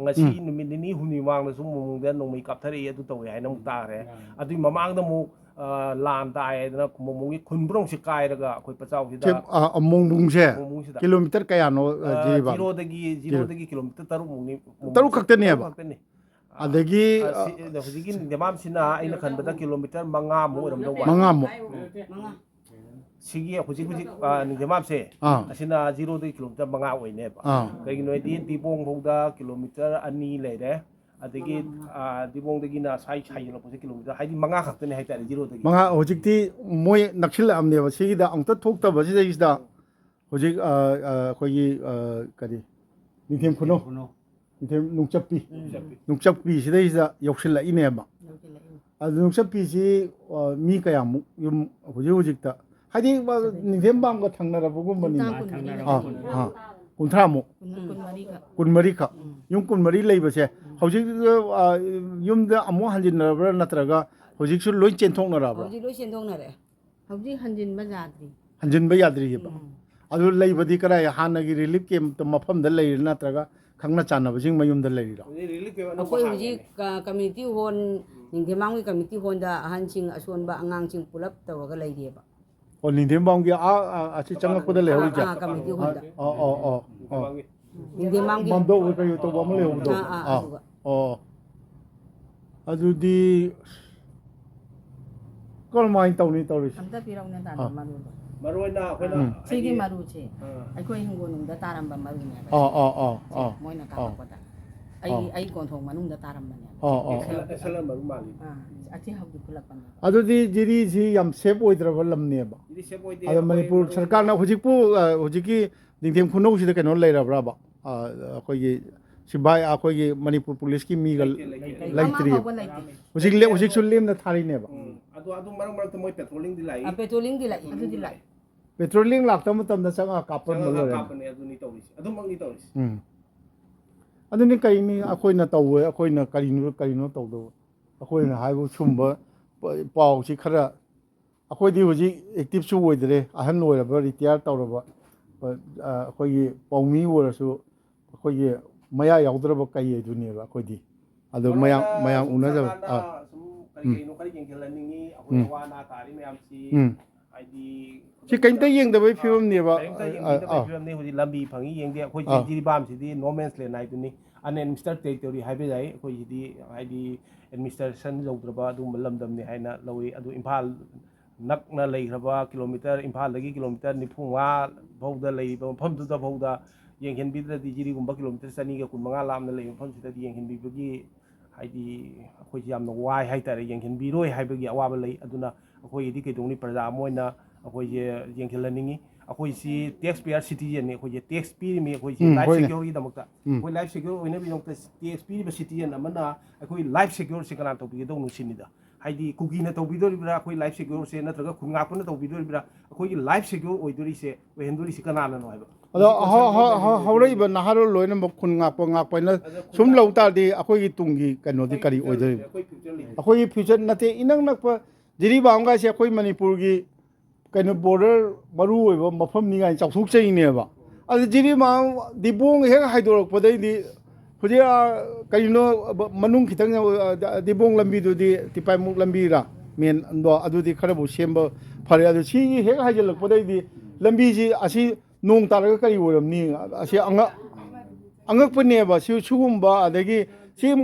ꯉꯁꯤ ꯎꯝ꯫ ꯅꯨꯃꯤꯠ ꯅꯤꯅꯤ ꯍꯨꯝꯅꯤ ꯃꯃꯥꯡꯗꯁꯨ ꯃꯣꯡꯃꯣꯡꯗ ꯅꯣꯡꯃꯩ ꯀꯥꯞꯊꯔꯛꯏ, ꯑꯗꯨ ꯇꯧꯋꯦ ꯍꯥꯏꯅ ꯑꯃꯨꯛ ꯇꯥꯈ꯭ꯔꯦ꯫ ꯑꯗꯨꯒꯤ ꯃꯃꯥꯡꯗ ꯑꯃꯨꯛ ꯑ, ꯂꯥꯟ ꯇꯥꯏ ꯍꯥꯏꯗꯅ ꯃꯣꯡꯃꯣꯡꯒꯤ ꯈꯨꯟꯕ꯭ꯔꯣꯡꯁꯦ ꯀꯥꯏꯔꯒ ꯑꯩꯈꯣꯏ ꯄꯆꯥꯎꯁꯤꯗ ꯁꯦ, ꯑ, ꯑ, ꯃꯣꯡꯕꯨꯡꯁꯦ ꯃꯣꯡꯕꯨꯡꯁꯤꯗ꯫ ꯀꯤꯂꯣꯃꯤꯇꯔ ꯀꯌꯥꯅꯣ, ꯑ, ꯑ, ꯖꯤꯔꯤꯕꯥꯝ? ꯖꯤꯔꯣꯗꯒꯤ, ꯖꯤꯔꯣꯗꯒꯤ ꯀꯤꯂꯣꯃꯤꯇꯔ ꯇꯔꯨꯛꯃꯨꯛꯅꯤ ꯃꯣꯡꯕꯨꯡꯁꯦ꯫ ꯇꯔꯨꯛ ꯈꯛꯇꯅꯦꯕ? ꯇꯔꯨꯛ ꯈꯛꯇꯅꯤ꯫ ꯑꯗꯒꯤ, ꯑ, ꯁꯤ-, ꯍꯧꯖꯤꯛꯀꯤ ꯅꯤꯡꯊꯦꯝꯕꯥꯝꯁꯤꯅ ꯑꯩꯅ ꯈꯟꯕꯗ ꯀꯤꯂꯣꯃꯤꯇꯔ ꯃꯉꯥꯃꯨꯛ ꯑꯣꯏꯔꯝꯗꯧ ꯃꯥꯜꯂꯤ꯫ ꯃꯉꯥꯃꯨꯛ? ꯁꯤꯒꯤ ꯍꯧꯖꯤꯛ ꯍꯧꯖꯤꯛ ꯑ, ꯅꯤꯡꯊꯦꯝꯕꯥꯝꯁꯦ, ꯑꯥ꯫ ꯑꯁꯤꯅ ꯖꯤꯔꯣꯗꯒꯤ ꯀꯤꯂꯣꯃꯤꯇꯔ ꯃꯉꯥ ꯑꯣꯏꯅꯦꯕ꯫ ꯑꯥ꯫ ꯀꯩꯒꯤꯅꯣ ꯍꯥꯏꯗꯤ ꯗꯤꯕꯣꯡ ꯐꯥꯎꯗ ꯀꯤꯂꯣꯃꯤꯇꯔ ꯑꯅꯤ ꯂꯩꯔꯦ꯫ ꯑꯗꯒꯤ ꯑ, ꯗꯤꯕꯣꯡꯗꯒꯤꯅ ꯁ꯭ꯋꯥꯏ ꯁꯥꯏꯖꯜꯂꯛꯄꯁꯦ ꯀꯤꯂꯣꯃꯤꯇꯔ ꯍꯥꯏꯗꯤ ꯃꯉꯥ ꯈꯛꯇꯅꯦ ꯍꯥꯏꯇꯥꯔꯦ ꯖꯤꯔꯣꯗꯒꯤ꯫ ꯃꯉꯥ ꯍꯧꯖꯤꯛꯇꯤ ꯃꯣꯏ ꯅꯛꯁꯤꯜꯂꯛꯑꯕꯅꯦꯕ꯫ ꯁꯤꯒꯤꯗ ꯑꯃꯨꯛꯇ ꯊꯣꯛꯇꯕꯁꯤꯗꯩꯁꯤꯗ ꯍꯧꯖꯤꯛ, ꯑ, ꯑ, ꯑꯩꯈꯣꯏꯒꯤ, ꯑ, ꯀꯔꯤ, ꯅꯤꯡꯊꯦꯝ ꯈꯨꯅꯧ, ꯅꯤꯡꯊꯦꯝ ꯅꯨꯡꯆꯞꯄꯤ, ꯅꯨꯡꯆꯞꯄꯤꯁꯤꯗꯩꯁꯤꯗ ꯌꯧꯁꯤꯜꯂꯛꯏꯅꯦꯕ꯫ ꯑꯗꯨ ꯅꯨꯡꯆꯞꯄꯤꯁꯤ, ꯑ, ꯃꯤ ꯀꯌꯥꯃꯨꯛ ꯌꯨꯝ ꯍꯧꯖꯤꯛ ꯍꯧꯖꯤꯛꯇ, ꯍꯥꯏꯗꯤ, ꯅꯤꯡꯊꯦꯝꯕꯥꯝꯒ ꯊꯪꯅꯔꯕꯒꯨꯝꯕꯅꯤꯅ? ꯌꯨꯝꯊꯥꯡ ꯀꯨꯟꯃꯔꯤ ꯑꯥ, ꯂꯩ꯫ ꯑꯥ, ꯀꯨꯟꯊ꯭ꯔꯥꯃꯨꯛ? ꯀꯨꯟ-, ꯀꯨꯟꯃꯔꯤꯈꯛ꯫ ꯀꯨꯟꯃꯔꯤꯈꯛ? ꯌꯨꯝ ꯀꯨꯟꯃꯔꯤ ꯂꯩꯕꯁꯦ ꯍꯧꯖꯤꯛ, ꯑ, ꯌꯨꯝꯗ ꯑꯃꯨꯛ ꯍꯟꯖꯤꯟꯅꯔꯕ꯭ꯔꯥ, ꯅꯠꯇ꯭ꯔꯒ ꯍꯧꯖꯤꯛꯁꯨ ꯂꯣꯏ ꯆꯦꯟꯊꯣꯛꯅꯔꯕ꯭ꯔꯥ? ꯍꯧꯖꯤꯛ ꯂꯣꯏ ꯆꯦꯟꯊꯣꯛꯅꯔꯦ꯫ ꯍꯧꯖꯤꯛ ꯍꯟꯖꯤꯟꯕ ꯌꯥꯗ꯭ꯔꯤ꯫ ꯍꯟꯖꯤꯟꯕ ꯌꯥꯗ꯭ꯔꯤꯑꯕ꯫ ꯎꯝ꯫ ꯑꯗꯨ ꯂꯩꯕꯗꯤ ꯀꯗꯥꯏ, ꯍꯥꯟꯅꯒꯤ ꯔꯤꯂꯤꯐ ꯀꯦꯝꯞꯇ ꯃꯐꯝꯗ ꯂꯩꯔꯤꯔꯥ, ꯅꯠꯇ꯭ꯔꯒ ꯈꯪꯅ ꯆꯥꯟꯅꯕꯁꯤꯡ ꯃꯌꯨꯝꯗ ꯂꯩꯔꯤꯔꯣ? ꯍꯧꯖꯤꯛ ꯔꯤꯂꯤꯐ ꯀꯦꯝꯞ ꯑꯅꯧꯕ ꯑꯩꯈꯣꯏ ꯍꯧꯖꯤꯛ ꯍꯥꯡꯉꯦꯅꯦ꯫ ꯀ-, ꯀꯝꯃ꯭ꯌꯨꯅꯤꯇꯤ ꯍꯣꯜ, ꯅꯤꯡꯊꯦꯝꯕꯥꯝꯒꯤ ꯀꯝꯃ꯭ꯌꯨꯅꯤꯇꯤ ꯍꯣꯜꯗ ꯑꯍꯟꯁꯤꯡ, ꯑꯁꯣꯟꯕ ꯑꯉꯥꯡꯁꯤꯡ ꯄꯨꯂꯞ ꯇꯧꯔꯒ ꯂꯩꯔꯤꯑꯕ꯫ ꯑꯣ, ꯅꯤꯡꯊꯦꯝꯕꯥꯝꯒꯤ ꯑꯥ, ꯑꯥ, ꯑꯁꯤ ꯆꯪꯉꯛꯄꯗ ꯂꯩꯍꯧꯔꯤꯁꯦ? ꯑꯥ, ꯑꯥ, ꯀꯝꯃ꯭ꯌꯨꯅꯤꯇꯤ ꯍꯣꯜꯗ꯫ ꯑꯣ, ꯑꯣ, ꯑꯣ, ꯑꯣ꯫ ꯅꯤꯡꯊꯦꯝꯕꯥꯝꯒꯤ꯫ ꯅꯤꯡꯊꯦꯝꯕꯥꯝꯒꯤ꯫ ꯃꯥꯝꯗꯧ ꯀꯩ ꯇꯧꯕ ꯑꯃ ꯂꯩꯍꯧꯕꯗꯣ? ꯑꯥ, ꯑꯥ, ꯑꯥ꯫ ꯑꯗꯨꯒ꯫ ꯑꯣ꯫ ꯑꯗꯨꯗꯤ ꯀꯔꯝꯍꯥꯏꯅ ꯇꯧꯅꯤ ꯇꯧꯔꯤꯁꯦ? ꯑꯝꯇ ꯄꯤꯔꯛꯎꯅꯦ ꯇꯥꯗ ꯑꯥ꯫ ꯃꯔꯨꯗꯣ꯫ ꯃꯔꯨ ꯑꯣꯏꯅ ꯑꯩꯈꯣꯏꯅ ꯎꯝ꯫ ꯁꯤꯒꯤ ꯍꯥꯏꯗꯤ, ꯃꯔꯨꯁꯦ ꯑꯥ꯫ ꯑꯩꯈꯣꯏ ꯍꯤꯡꯒꯣꯜꯅꯨꯡꯗ ꯇꯥꯔꯝꯕ ꯃꯔꯨꯅꯦꯕ꯫ ꯑꯣ, ꯑꯣ, ꯑꯣ, ꯁꯦ ꯑꯣ, ꯃꯣꯏꯅ ꯑꯣ꯫ ꯀꯥꯞꯄꯛꯄꯗ꯫ ꯑꯩ, ꯑꯣ꯫ ꯑꯩ ꯀꯣꯟꯊꯣꯡ ꯃꯅꯨꯡꯗ ꯇꯥꯔꯝꯕꯅꯦꯕ꯫ ꯑꯣ, ꯑꯣ꯫ ꯑꯦꯛꯁꯦꯜ, ꯑꯦꯛꯁꯦꯜ ꯃꯔꯨ ꯃꯥꯜꯂꯤ꯫ ꯑꯥ, ꯑꯁꯤ ꯍꯧꯖꯤꯛ ꯈꯨꯠꯂꯛꯄꯅꯦꯕ꯫ ꯑꯗꯨꯗꯤ ꯖꯤꯔꯤꯁꯤ ꯌꯥꯝ ꯁꯦꯐ ꯑꯣꯏꯗ꯭ꯔꯕ ꯂꯝꯅꯦꯕ꯫ ꯖꯤꯔꯤ ꯁꯦꯐ ꯑꯣꯏꯗꯦ, ꯑꯗꯣ ꯑꯩꯈꯣꯏ ꯃꯅꯤꯄꯨꯔ ꯃꯔꯨ ꯁꯔꯀꯥꯔꯅ ꯍꯧꯖꯤꯛꯄꯨ, ꯑ, ꯍꯧꯖꯤꯛꯀꯤ ꯅꯤꯡꯊꯦꯝ ꯈꯨꯅꯧꯁꯤꯗ ꯀꯩꯅꯣ ꯂꯩꯔꯕ꯭ꯔꯕ? ꯑ, ꯑꯩꯈꯣꯏꯒꯤ ꯁꯤꯐꯥꯏ, ꯑꯩꯈꯣꯏꯒꯤ ꯃꯅꯤꯄꯨꯔ ꯄꯨꯂꯤꯁꯀꯤ ꯃꯤꯒ ꯂꯩꯇꯦ, ꯂꯩꯇꯦ꯫ ꯂꯩꯇ꯭ꯔꯤ꯫ ꯑꯃ ꯐꯥꯎꯕ ꯂꯩꯇꯦ꯫ ꯍꯧꯖꯤꯛ ꯂꯦ-, ꯍꯧꯖꯤꯛꯁꯨ ꯂꯦꯝꯅ ꯊꯥꯔꯤꯅꯦꯕ꯫ ꯎꯝ, ꯑꯗꯣ ꯑꯗꯨ ꯃꯔꯛ ꯃꯔꯛꯇ ꯃꯣꯏ ꯄꯦꯇ꯭ꯔꯣꯂꯤꯡꯗꯤ ꯂꯥꯛꯏ꯫ ꯑ, ꯄꯦꯇ꯭ꯔꯣꯂꯤꯡꯗꯤ ꯂꯥꯛꯏ, ꯑꯗꯨꯗꯤ ꯂꯥꯛꯏ꯫ ꯄꯦꯇ꯭ꯔꯣꯂꯤꯡ ꯂꯥꯛꯇꯕ ꯃꯇꯝꯗ ꯆꯪꯉꯒ ꯀꯥꯞꯄꯝꯕ ꯆꯪꯉꯒ ꯂꯣꯏꯔꯦ꯫ ꯀꯥꯞꯄꯅꯦ, ꯑꯗꯨꯅꯤ ꯇꯧꯔꯤꯁꯦ꯫ ꯑꯗꯨꯃꯛꯅꯤ ꯇꯧꯔꯤꯁꯦ꯫ ꯎꯝ꯫ ꯑꯗꯨꯅꯤ ꯀꯔꯤꯅꯤ ꯑꯩꯈꯣꯏꯅ ꯇꯧꯕ, ꯑꯩꯈꯣꯏꯅ ꯀꯔꯤꯅꯣ, ꯀꯔꯤꯅꯣ ꯇꯧꯗꯧꯕ? ꯑꯩꯈꯣꯏꯅ ꯍꯥꯏꯕꯨ ꯁꯨꯝꯕ ꯄ-, ꯄꯥꯎꯁꯤ ꯈꯔ, ꯑꯩꯈꯣꯏꯗꯤ ꯍꯧꯖꯤꯛ ꯑꯦꯛꯇꯤꯞꯁꯨ ꯑꯣꯏꯗ꯭ꯔꯦ, ꯑꯍꯟ ꯑꯣꯏꯔꯕ, ꯔꯤꯇꯤꯌꯥꯔ ꯇꯧꯔꯕ, ꯑ, ꯑꯩꯈꯣꯏꯒꯤ ꯄꯥꯎꯃꯤ ꯑꯣꯏꯔꯁꯨ, ꯑꯩꯈꯣꯏꯒꯤ ꯃꯌꯥ ꯌꯥꯎꯗ꯭ꯔꯕ ꯀꯩ ꯍꯥꯏꯗꯨꯅꯦꯕ ꯑꯩꯈꯣꯏꯗꯤ꯫ ꯑꯗꯣ ꯃꯔꯨ ꯃꯌꯥꯝ, ꯑꯣꯏꯅ ꯃꯌꯥꯝ ꯁꯨꯝ ꯎꯅꯖꯕ-, ꯁꯔꯀꯥꯔꯅ ꯑꯥ꯫ ꯁꯨꯝ ꯀꯔꯤ ꯎꯝ꯫ ꯀꯔꯤꯅꯣ ꯈꯔ ꯌꯦꯡꯁꯤꯜꯍꯟꯅꯤꯡꯉꯤ, ꯑꯩꯈꯣꯏ ꯎꯝ꯫ ꯑꯋꯥ ꯑꯅꯥ ꯇꯥꯔꯤ ꯃꯌꯥꯝꯁꯤ, ꯎꯝ꯫ ꯍꯥꯏꯗꯤ ꯁꯤ ꯀꯩꯝꯇ ꯌꯦꯡꯗꯕꯩ ꯑꯥ, ꯐꯤꯕꯝꯅꯦꯕ꯫ ꯀꯔꯤꯝꯇ ꯑꯥ, ꯌꯦꯡꯕꯤꯗꯕꯒꯤ ꯑꯥ꯫ ꯐꯤꯕꯝꯅꯦ꯫ ꯍꯧꯖꯤꯛ ꯂꯝꯕꯤ ꯐꯪꯉꯤ ꯌꯦꯡꯗꯦ꯫ ꯑꯩꯈꯣꯏ ꯑꯥ꯫ ꯖꯤꯔꯤꯕꯥꯝꯁꯤꯗꯤ no man's land ꯍꯥꯏꯗꯨꯅꯤ, unadministered territory ꯍꯥꯏꯕ ꯌꯥꯏ꯫ ꯑꯩꯈꯣꯏꯁꯤꯗꯤ ꯍꯥꯏꯗꯤ ꯑꯦꯗꯃꯤꯅꯤꯁꯇ꯭ꯔꯦꯁꯟ ꯌꯧꯗ꯭ꯔꯕ ꯑꯗꯨꯒꯨꯝꯕ ꯂꯝꯗꯝꯅꯤ ꯍꯥꯏꯅ ꯂꯧꯏ꯫ ꯑꯗꯨ ꯏꯝꯐꯥꯜ ꯅꯛꯅ ꯂꯩꯈ꯭ꯔꯕ ꯀꯤꯂꯣꯃꯤꯇꯔ, ꯏꯝꯐꯥꯜꯗꯒꯤ ꯀꯤꯂꯣꯃꯤꯇꯔ ꯅꯤꯐꯨ ꯃꯉꯥ ꯐꯥꯎꯗ ꯂꯩꯔꯤꯕ ꯃꯐꯝꯗꯨꯗ ꯐꯥꯎꯗ ꯌꯦꯡꯁꯤꯟꯕꯤꯗ꯭ꯔꯗꯤ ꯖꯤꯔꯤꯒꯨꯝꯕ ꯀꯤꯂꯣꯃꯤꯇꯔ ꯆꯅꯤꯒ ꯀꯨꯟ ꯃꯉꯥ ꯂꯥꯞꯅ ꯂꯩꯕ ꯃꯐꯝꯁꯤꯗꯗꯤ ꯌꯦꯡꯁꯤꯟꯕꯤꯕꯒꯤ ꯍꯥꯏꯗꯤ ꯑꯩꯈꯣꯏꯁꯦ ꯌꯥꯝꯅ ꯋꯥꯏ ꯍꯥꯏꯇꯥꯔꯦ, ꯌꯦꯡꯁꯤꯟꯕꯤꯔꯣꯏ ꯍꯥꯏꯕꯒꯤ ꯑꯋꯥꯕ ꯂꯩ꯫ ꯑꯗꯨꯅ ꯑꯩꯈꯣꯏꯒꯤꯗꯤ ꯀꯩꯗꯧꯅꯤ, ꯄ꯭ꯔꯖꯥ ꯑꯃ ꯑꯣꯏꯅ ꯑꯩꯈꯣꯏꯁꯦ ꯌꯦꯡꯁꯤꯜꯍꯟꯅꯤꯡꯉꯤ꯫ ꯑꯩꯈꯣꯏꯁꯤ tax payer citizenꯅꯤ, ꯑꯩꯈꯣꯏꯁꯦ tax ꯄꯤꯔꯤꯃꯤ, ꯑꯩꯈꯣꯏꯁꯦ ꯎꯝ, life ꯍꯣꯏꯅꯦ꯫ Secureꯒꯤꯗꯃꯛꯇ꯫ ꯎꯝ꯫ ꯑꯩꯈꯣꯏ life secure ꯑꯣꯏꯅꯕꯒꯤꯗꯃꯛꯇ tax ꯄꯤꯔꯤꯕ citizen ꯑꯃꯅ ꯑꯩꯈꯣꯏ life secureꯁꯦ ꯀꯅꯥ ꯇꯧꯕꯤꯒꯗꯧꯅꯣ ꯁꯤꯅꯤꯗ꯫ ꯍꯥꯏꯗꯤ ꯀꯨꯀꯤꯅ ꯇꯧꯕꯤꯗꯣꯔꯤꯕ꯭ꯔꯥ, ꯑꯩꯈꯣꯏ life secureꯁꯦ, ꯅꯠꯇ꯭ꯔꯒ ꯈꯨꯟ ꯉꯥꯛꯄꯅ ꯇꯧꯕꯤꯗꯣꯔꯤꯕ꯭ꯔꯥ? ꯑꯩꯈꯣꯏꯒꯤ life secure ꯑꯣꯏꯗꯣꯔꯤꯁꯦ, ꯑꯣꯏꯍꯟꯗꯣꯔꯤꯁꯦ ꯀꯅꯥꯅꯅꯣ ꯍꯥꯏꯕ꯫ ꯑꯗꯣ ꯃꯁꯤ ꯍꯧ-, ꯍꯧ-, ꯍꯧ-, ꯍꯧꯔꯛꯏꯕ ꯅꯍꯥꯔꯣꯜ ꯂꯣꯏꯅꯃꯛ ꯈꯨꯟ ꯉꯥꯛꯄ, ꯉꯥꯛꯄ ꯍꯥꯏꯅ ꯑꯗꯣ ꯈꯨꯟ ꯁꯨꯝ ꯂꯧ ꯉꯥꯛꯄ ꯇꯥꯔꯗꯤ ꯑꯩꯈꯣꯏꯒꯤ ꯇꯨꯡꯒꯤ ꯀꯩꯅꯣꯗꯤ ꯑꯩꯈꯣꯏ ꯀꯔꯤ future ꯑꯣꯏꯗꯣꯔꯤꯕ? ꯑꯩꯈꯣꯏ future ꯂꯩꯇꯦ꯫ ꯑꯩꯈꯣꯏꯒꯤ future ꯅꯠꯇꯦ, ꯏꯅꯛ ꯅꯛꯄ ꯖꯤꯔꯤꯕꯥꯝꯒꯥꯏꯁꯦ ꯑꯩꯈꯣꯏ ꯃꯅꯤꯄꯨꯔꯒꯤ ꯀꯩꯅꯣ border ꯃꯔꯨ ꯑꯣꯏꯕ ꯃꯐꯝꯅꯤ ꯀꯥꯏꯅ ꯆꯥꯎꯊꯣꯛꯆꯩꯅꯦꯕ꯫ ꯑꯗꯨ ꯖꯤꯔꯤꯕꯥꯝ ꯗꯤꯕꯣꯡ ꯍꯦꯛ ꯍꯥꯏꯗꯣꯔꯛꯄꯗꯩꯗꯤ ꯍꯧꯖꯤꯛ, ꯑ, ꯀꯔꯤꯅꯣ, ꯕ-, ꯃꯅꯨꯡ ꯈꯤꯇꯪ, ꯑ, ꯗꯤꯕꯣꯡ ꯂꯝꯕꯤꯗꯨꯗꯤ ꯇꯤꯄꯥꯏꯃꯨꯛ ꯂꯝꯕꯤꯔꯥ ꯃꯦꯟꯗꯣ, ꯑꯗꯨꯗꯤ ꯈꯔꯕꯨ ꯁꯦꯝꯕ ꯐꯔꯦ꯫ ꯑꯗꯨ ꯁꯤꯒꯤ ꯍꯦꯛ ꯍꯥꯏꯖꯤꯜꯂꯛꯄꯗꯩꯗꯤ ꯂꯝꯕꯤꯁꯤ ꯑꯁꯤ ꯅꯣꯡ ꯇꯥꯔꯒ ꯀꯔꯤ ꯑꯣꯏꯔꯝꯅꯤ? ꯑꯁꯤ ꯑꯉꯛ-, ꯑꯉꯛꯄꯅꯦꯕ꯫ ꯁꯤ-, ꯁꯤꯒꯨꯝꯕ, ꯑꯗꯒꯤ ꯁꯤ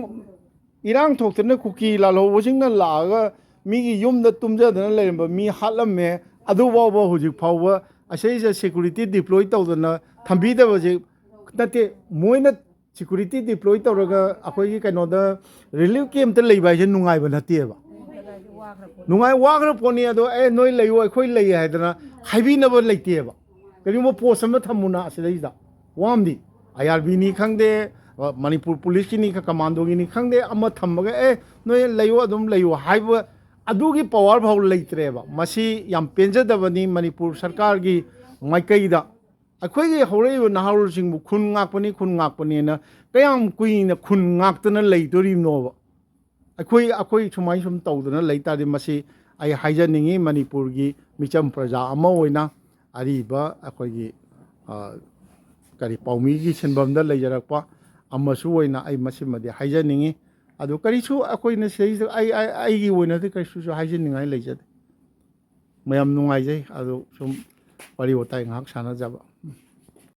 ꯏꯔꯥꯡ ꯊꯣꯛꯇꯅ ꯀꯨꯀꯤ ꯂꯥꯜꯍꯧꯕꯁꯤꯡꯅ ꯂꯥꯛꯑꯒ ꯃꯤꯒꯤ ꯌꯨꯝꯗ ꯇꯨꯝꯖꯗꯅ ꯂꯩꯔꯝꯕ ꯃꯤ ꯍꯥꯠꯂꯝꯃꯦ꯫ ꯑꯗꯨꯐꯥꯎꯕ ꯍꯧꯖꯤꯛ ꯐꯥꯎꯕ ꯑꯁꯤꯗꯩꯁꯤꯗ ꯁꯦꯀ꯭ꯌꯨꯔꯤꯇꯤ ꯗꯤꯄ꯭ꯂꯣꯏ ꯇꯧꯗꯅ ꯊꯝꯕꯤꯗꯕꯁꯦ ꯅꯠꯇꯦ, ꯃꯣꯏꯅ ꯁꯦꯀ꯭ꯌꯨꯔꯤꯇꯤ ꯗꯤꯄ꯭ꯂꯣꯏ ꯇꯧꯔꯒ ꯑꯩꯈꯣꯏꯒꯤ ꯀꯩꯅꯣꯗ ꯔꯤꯂꯤꯐ ꯀꯦꯝꯞꯇ ꯂꯩꯕ ꯍꯥꯏꯁꯦ ꯅꯨꯡꯉꯥꯏꯕ ꯅꯠꯇꯦꯕ꯫ ꯅꯨꯡꯉꯥꯏ, ꯋꯥꯈ꯭ꯔ ꯄꯣꯠꯅꯤ꯫ ꯑꯗꯣ "ꯑꯦ, ꯅꯣꯏ ꯂꯩꯌꯨ, ꯑꯩꯈꯣꯏ ꯂꯩ" ꯍꯥꯏꯗꯅ ꯍꯥꯏꯕꯤꯅꯕ ꯂꯩꯇꯦꯕ꯫ ꯀꯔꯤꯒꯨꯝꯕ ꯄꯣꯁ ꯑꯃ ꯊꯝꯃꯨꯅ ꯑꯁꯤꯗꯩꯁꯤꯗ ꯋꯥꯝꯗꯤ, ꯑꯥꯏ ꯑꯥꯔ ꯕꯤꯅꯤ ꯈꯪꯗꯦ, ꯃꯅꯤꯄꯨꯔ ꯄꯨꯂꯤꯁꯀꯤꯅꯤ, ꯀꯃꯥꯟꯗꯣꯒꯤꯅꯤ ꯈꯪꯗꯦ, ꯑꯃ ꯊꯝꯃꯒ "ꯑꯦ, ꯅꯣꯏ ꯂꯩꯌꯨ, ꯑꯗꯨꯝ ꯂꯩꯌꯨ" ꯍꯥꯏꯕ ꯑꯗꯨꯒꯤ ꯄꯋꯥꯔ ꯐꯥꯎ ꯂꯩꯇ꯭ꯔꯦꯕ꯫ ꯃꯁꯤ ꯌꯥꯝ ꯄꯦꯟꯖꯗꯕꯅꯤ ꯃꯅꯤꯄꯨꯔ ꯁꯔꯀꯥꯔꯒꯤ ꯃꯥꯏꯀꯩꯗ꯫ ꯑꯩꯈꯣꯏꯒꯤ ꯍꯧꯔꯛꯏꯕ ꯅꯍꯥꯔꯣꯜꯁꯤꯡꯕꯨ "ꯈꯨꯟ ꯉꯥꯛꯄꯅꯤ, ꯈꯨꯟ ꯉꯥꯛꯄꯅꯦꯅ" ꯀꯌꯥꯝ ꯀꯨꯏꯅ ꯈꯨꯟ ꯉꯥꯛꯇꯅ ꯂꯩꯗꯣꯔꯤꯕꯅꯣꯕ? ꯑꯩꯈꯣꯏ, ꯑꯩꯈꯣꯏ ꯁꯨꯃꯥꯏꯅ ꯁꯨꯝ ꯇꯧꯗꯅ ꯂꯩ ꯇꯥꯔꯗꯤ, ꯃꯁꯤ ꯑꯩ ꯍꯥꯏꯖꯅꯤꯡꯉꯤ, ꯃꯅꯤꯄꯨꯔꯒꯤ ꯃꯤꯆꯝ ꯄ꯭ꯔꯖꯥ ꯑꯃ ꯑꯣꯏꯅ, ꯑꯔꯤꯕ ꯑꯩꯈꯣꯏꯒꯤ, ꯑ, ꯀꯔꯤ, ꯄꯥꯎꯃꯤꯒꯤ ꯁꯤꯟꯐꯝꯗ ꯂꯩꯖꯔꯛꯄ ꯑꯃꯁꯨ ꯑꯣꯏꯅ ꯑꯩ ꯃꯁꯤꯃꯗꯤ ꯍꯥꯏꯖꯅꯤꯡꯉꯤ꯫ ꯑꯗꯨ ꯀꯔꯤꯁꯨ ꯑꯩꯈꯣꯏꯅ ꯁꯤꯗꯩꯁꯤꯗ ꯑꯩ, ꯑꯩ, ꯑꯩꯒꯤ ꯑꯣꯏꯅꯗꯤ ꯀꯔꯤꯁꯨ ꯍꯥꯏꯖꯅꯤꯡꯉꯥꯏ ꯂꯩꯖꯗꯦ꯫ ꯃꯌꯥꯝ ꯅꯨꯡꯉꯥꯏꯖꯩ꯫ ꯑꯗꯨ ꯁꯨꯝ ꯋꯥꯔꯤ ꯋꯥꯇꯥꯏ ꯉꯥꯏꯍꯥꯛ ꯁꯥꯟꯅꯖꯕ꯫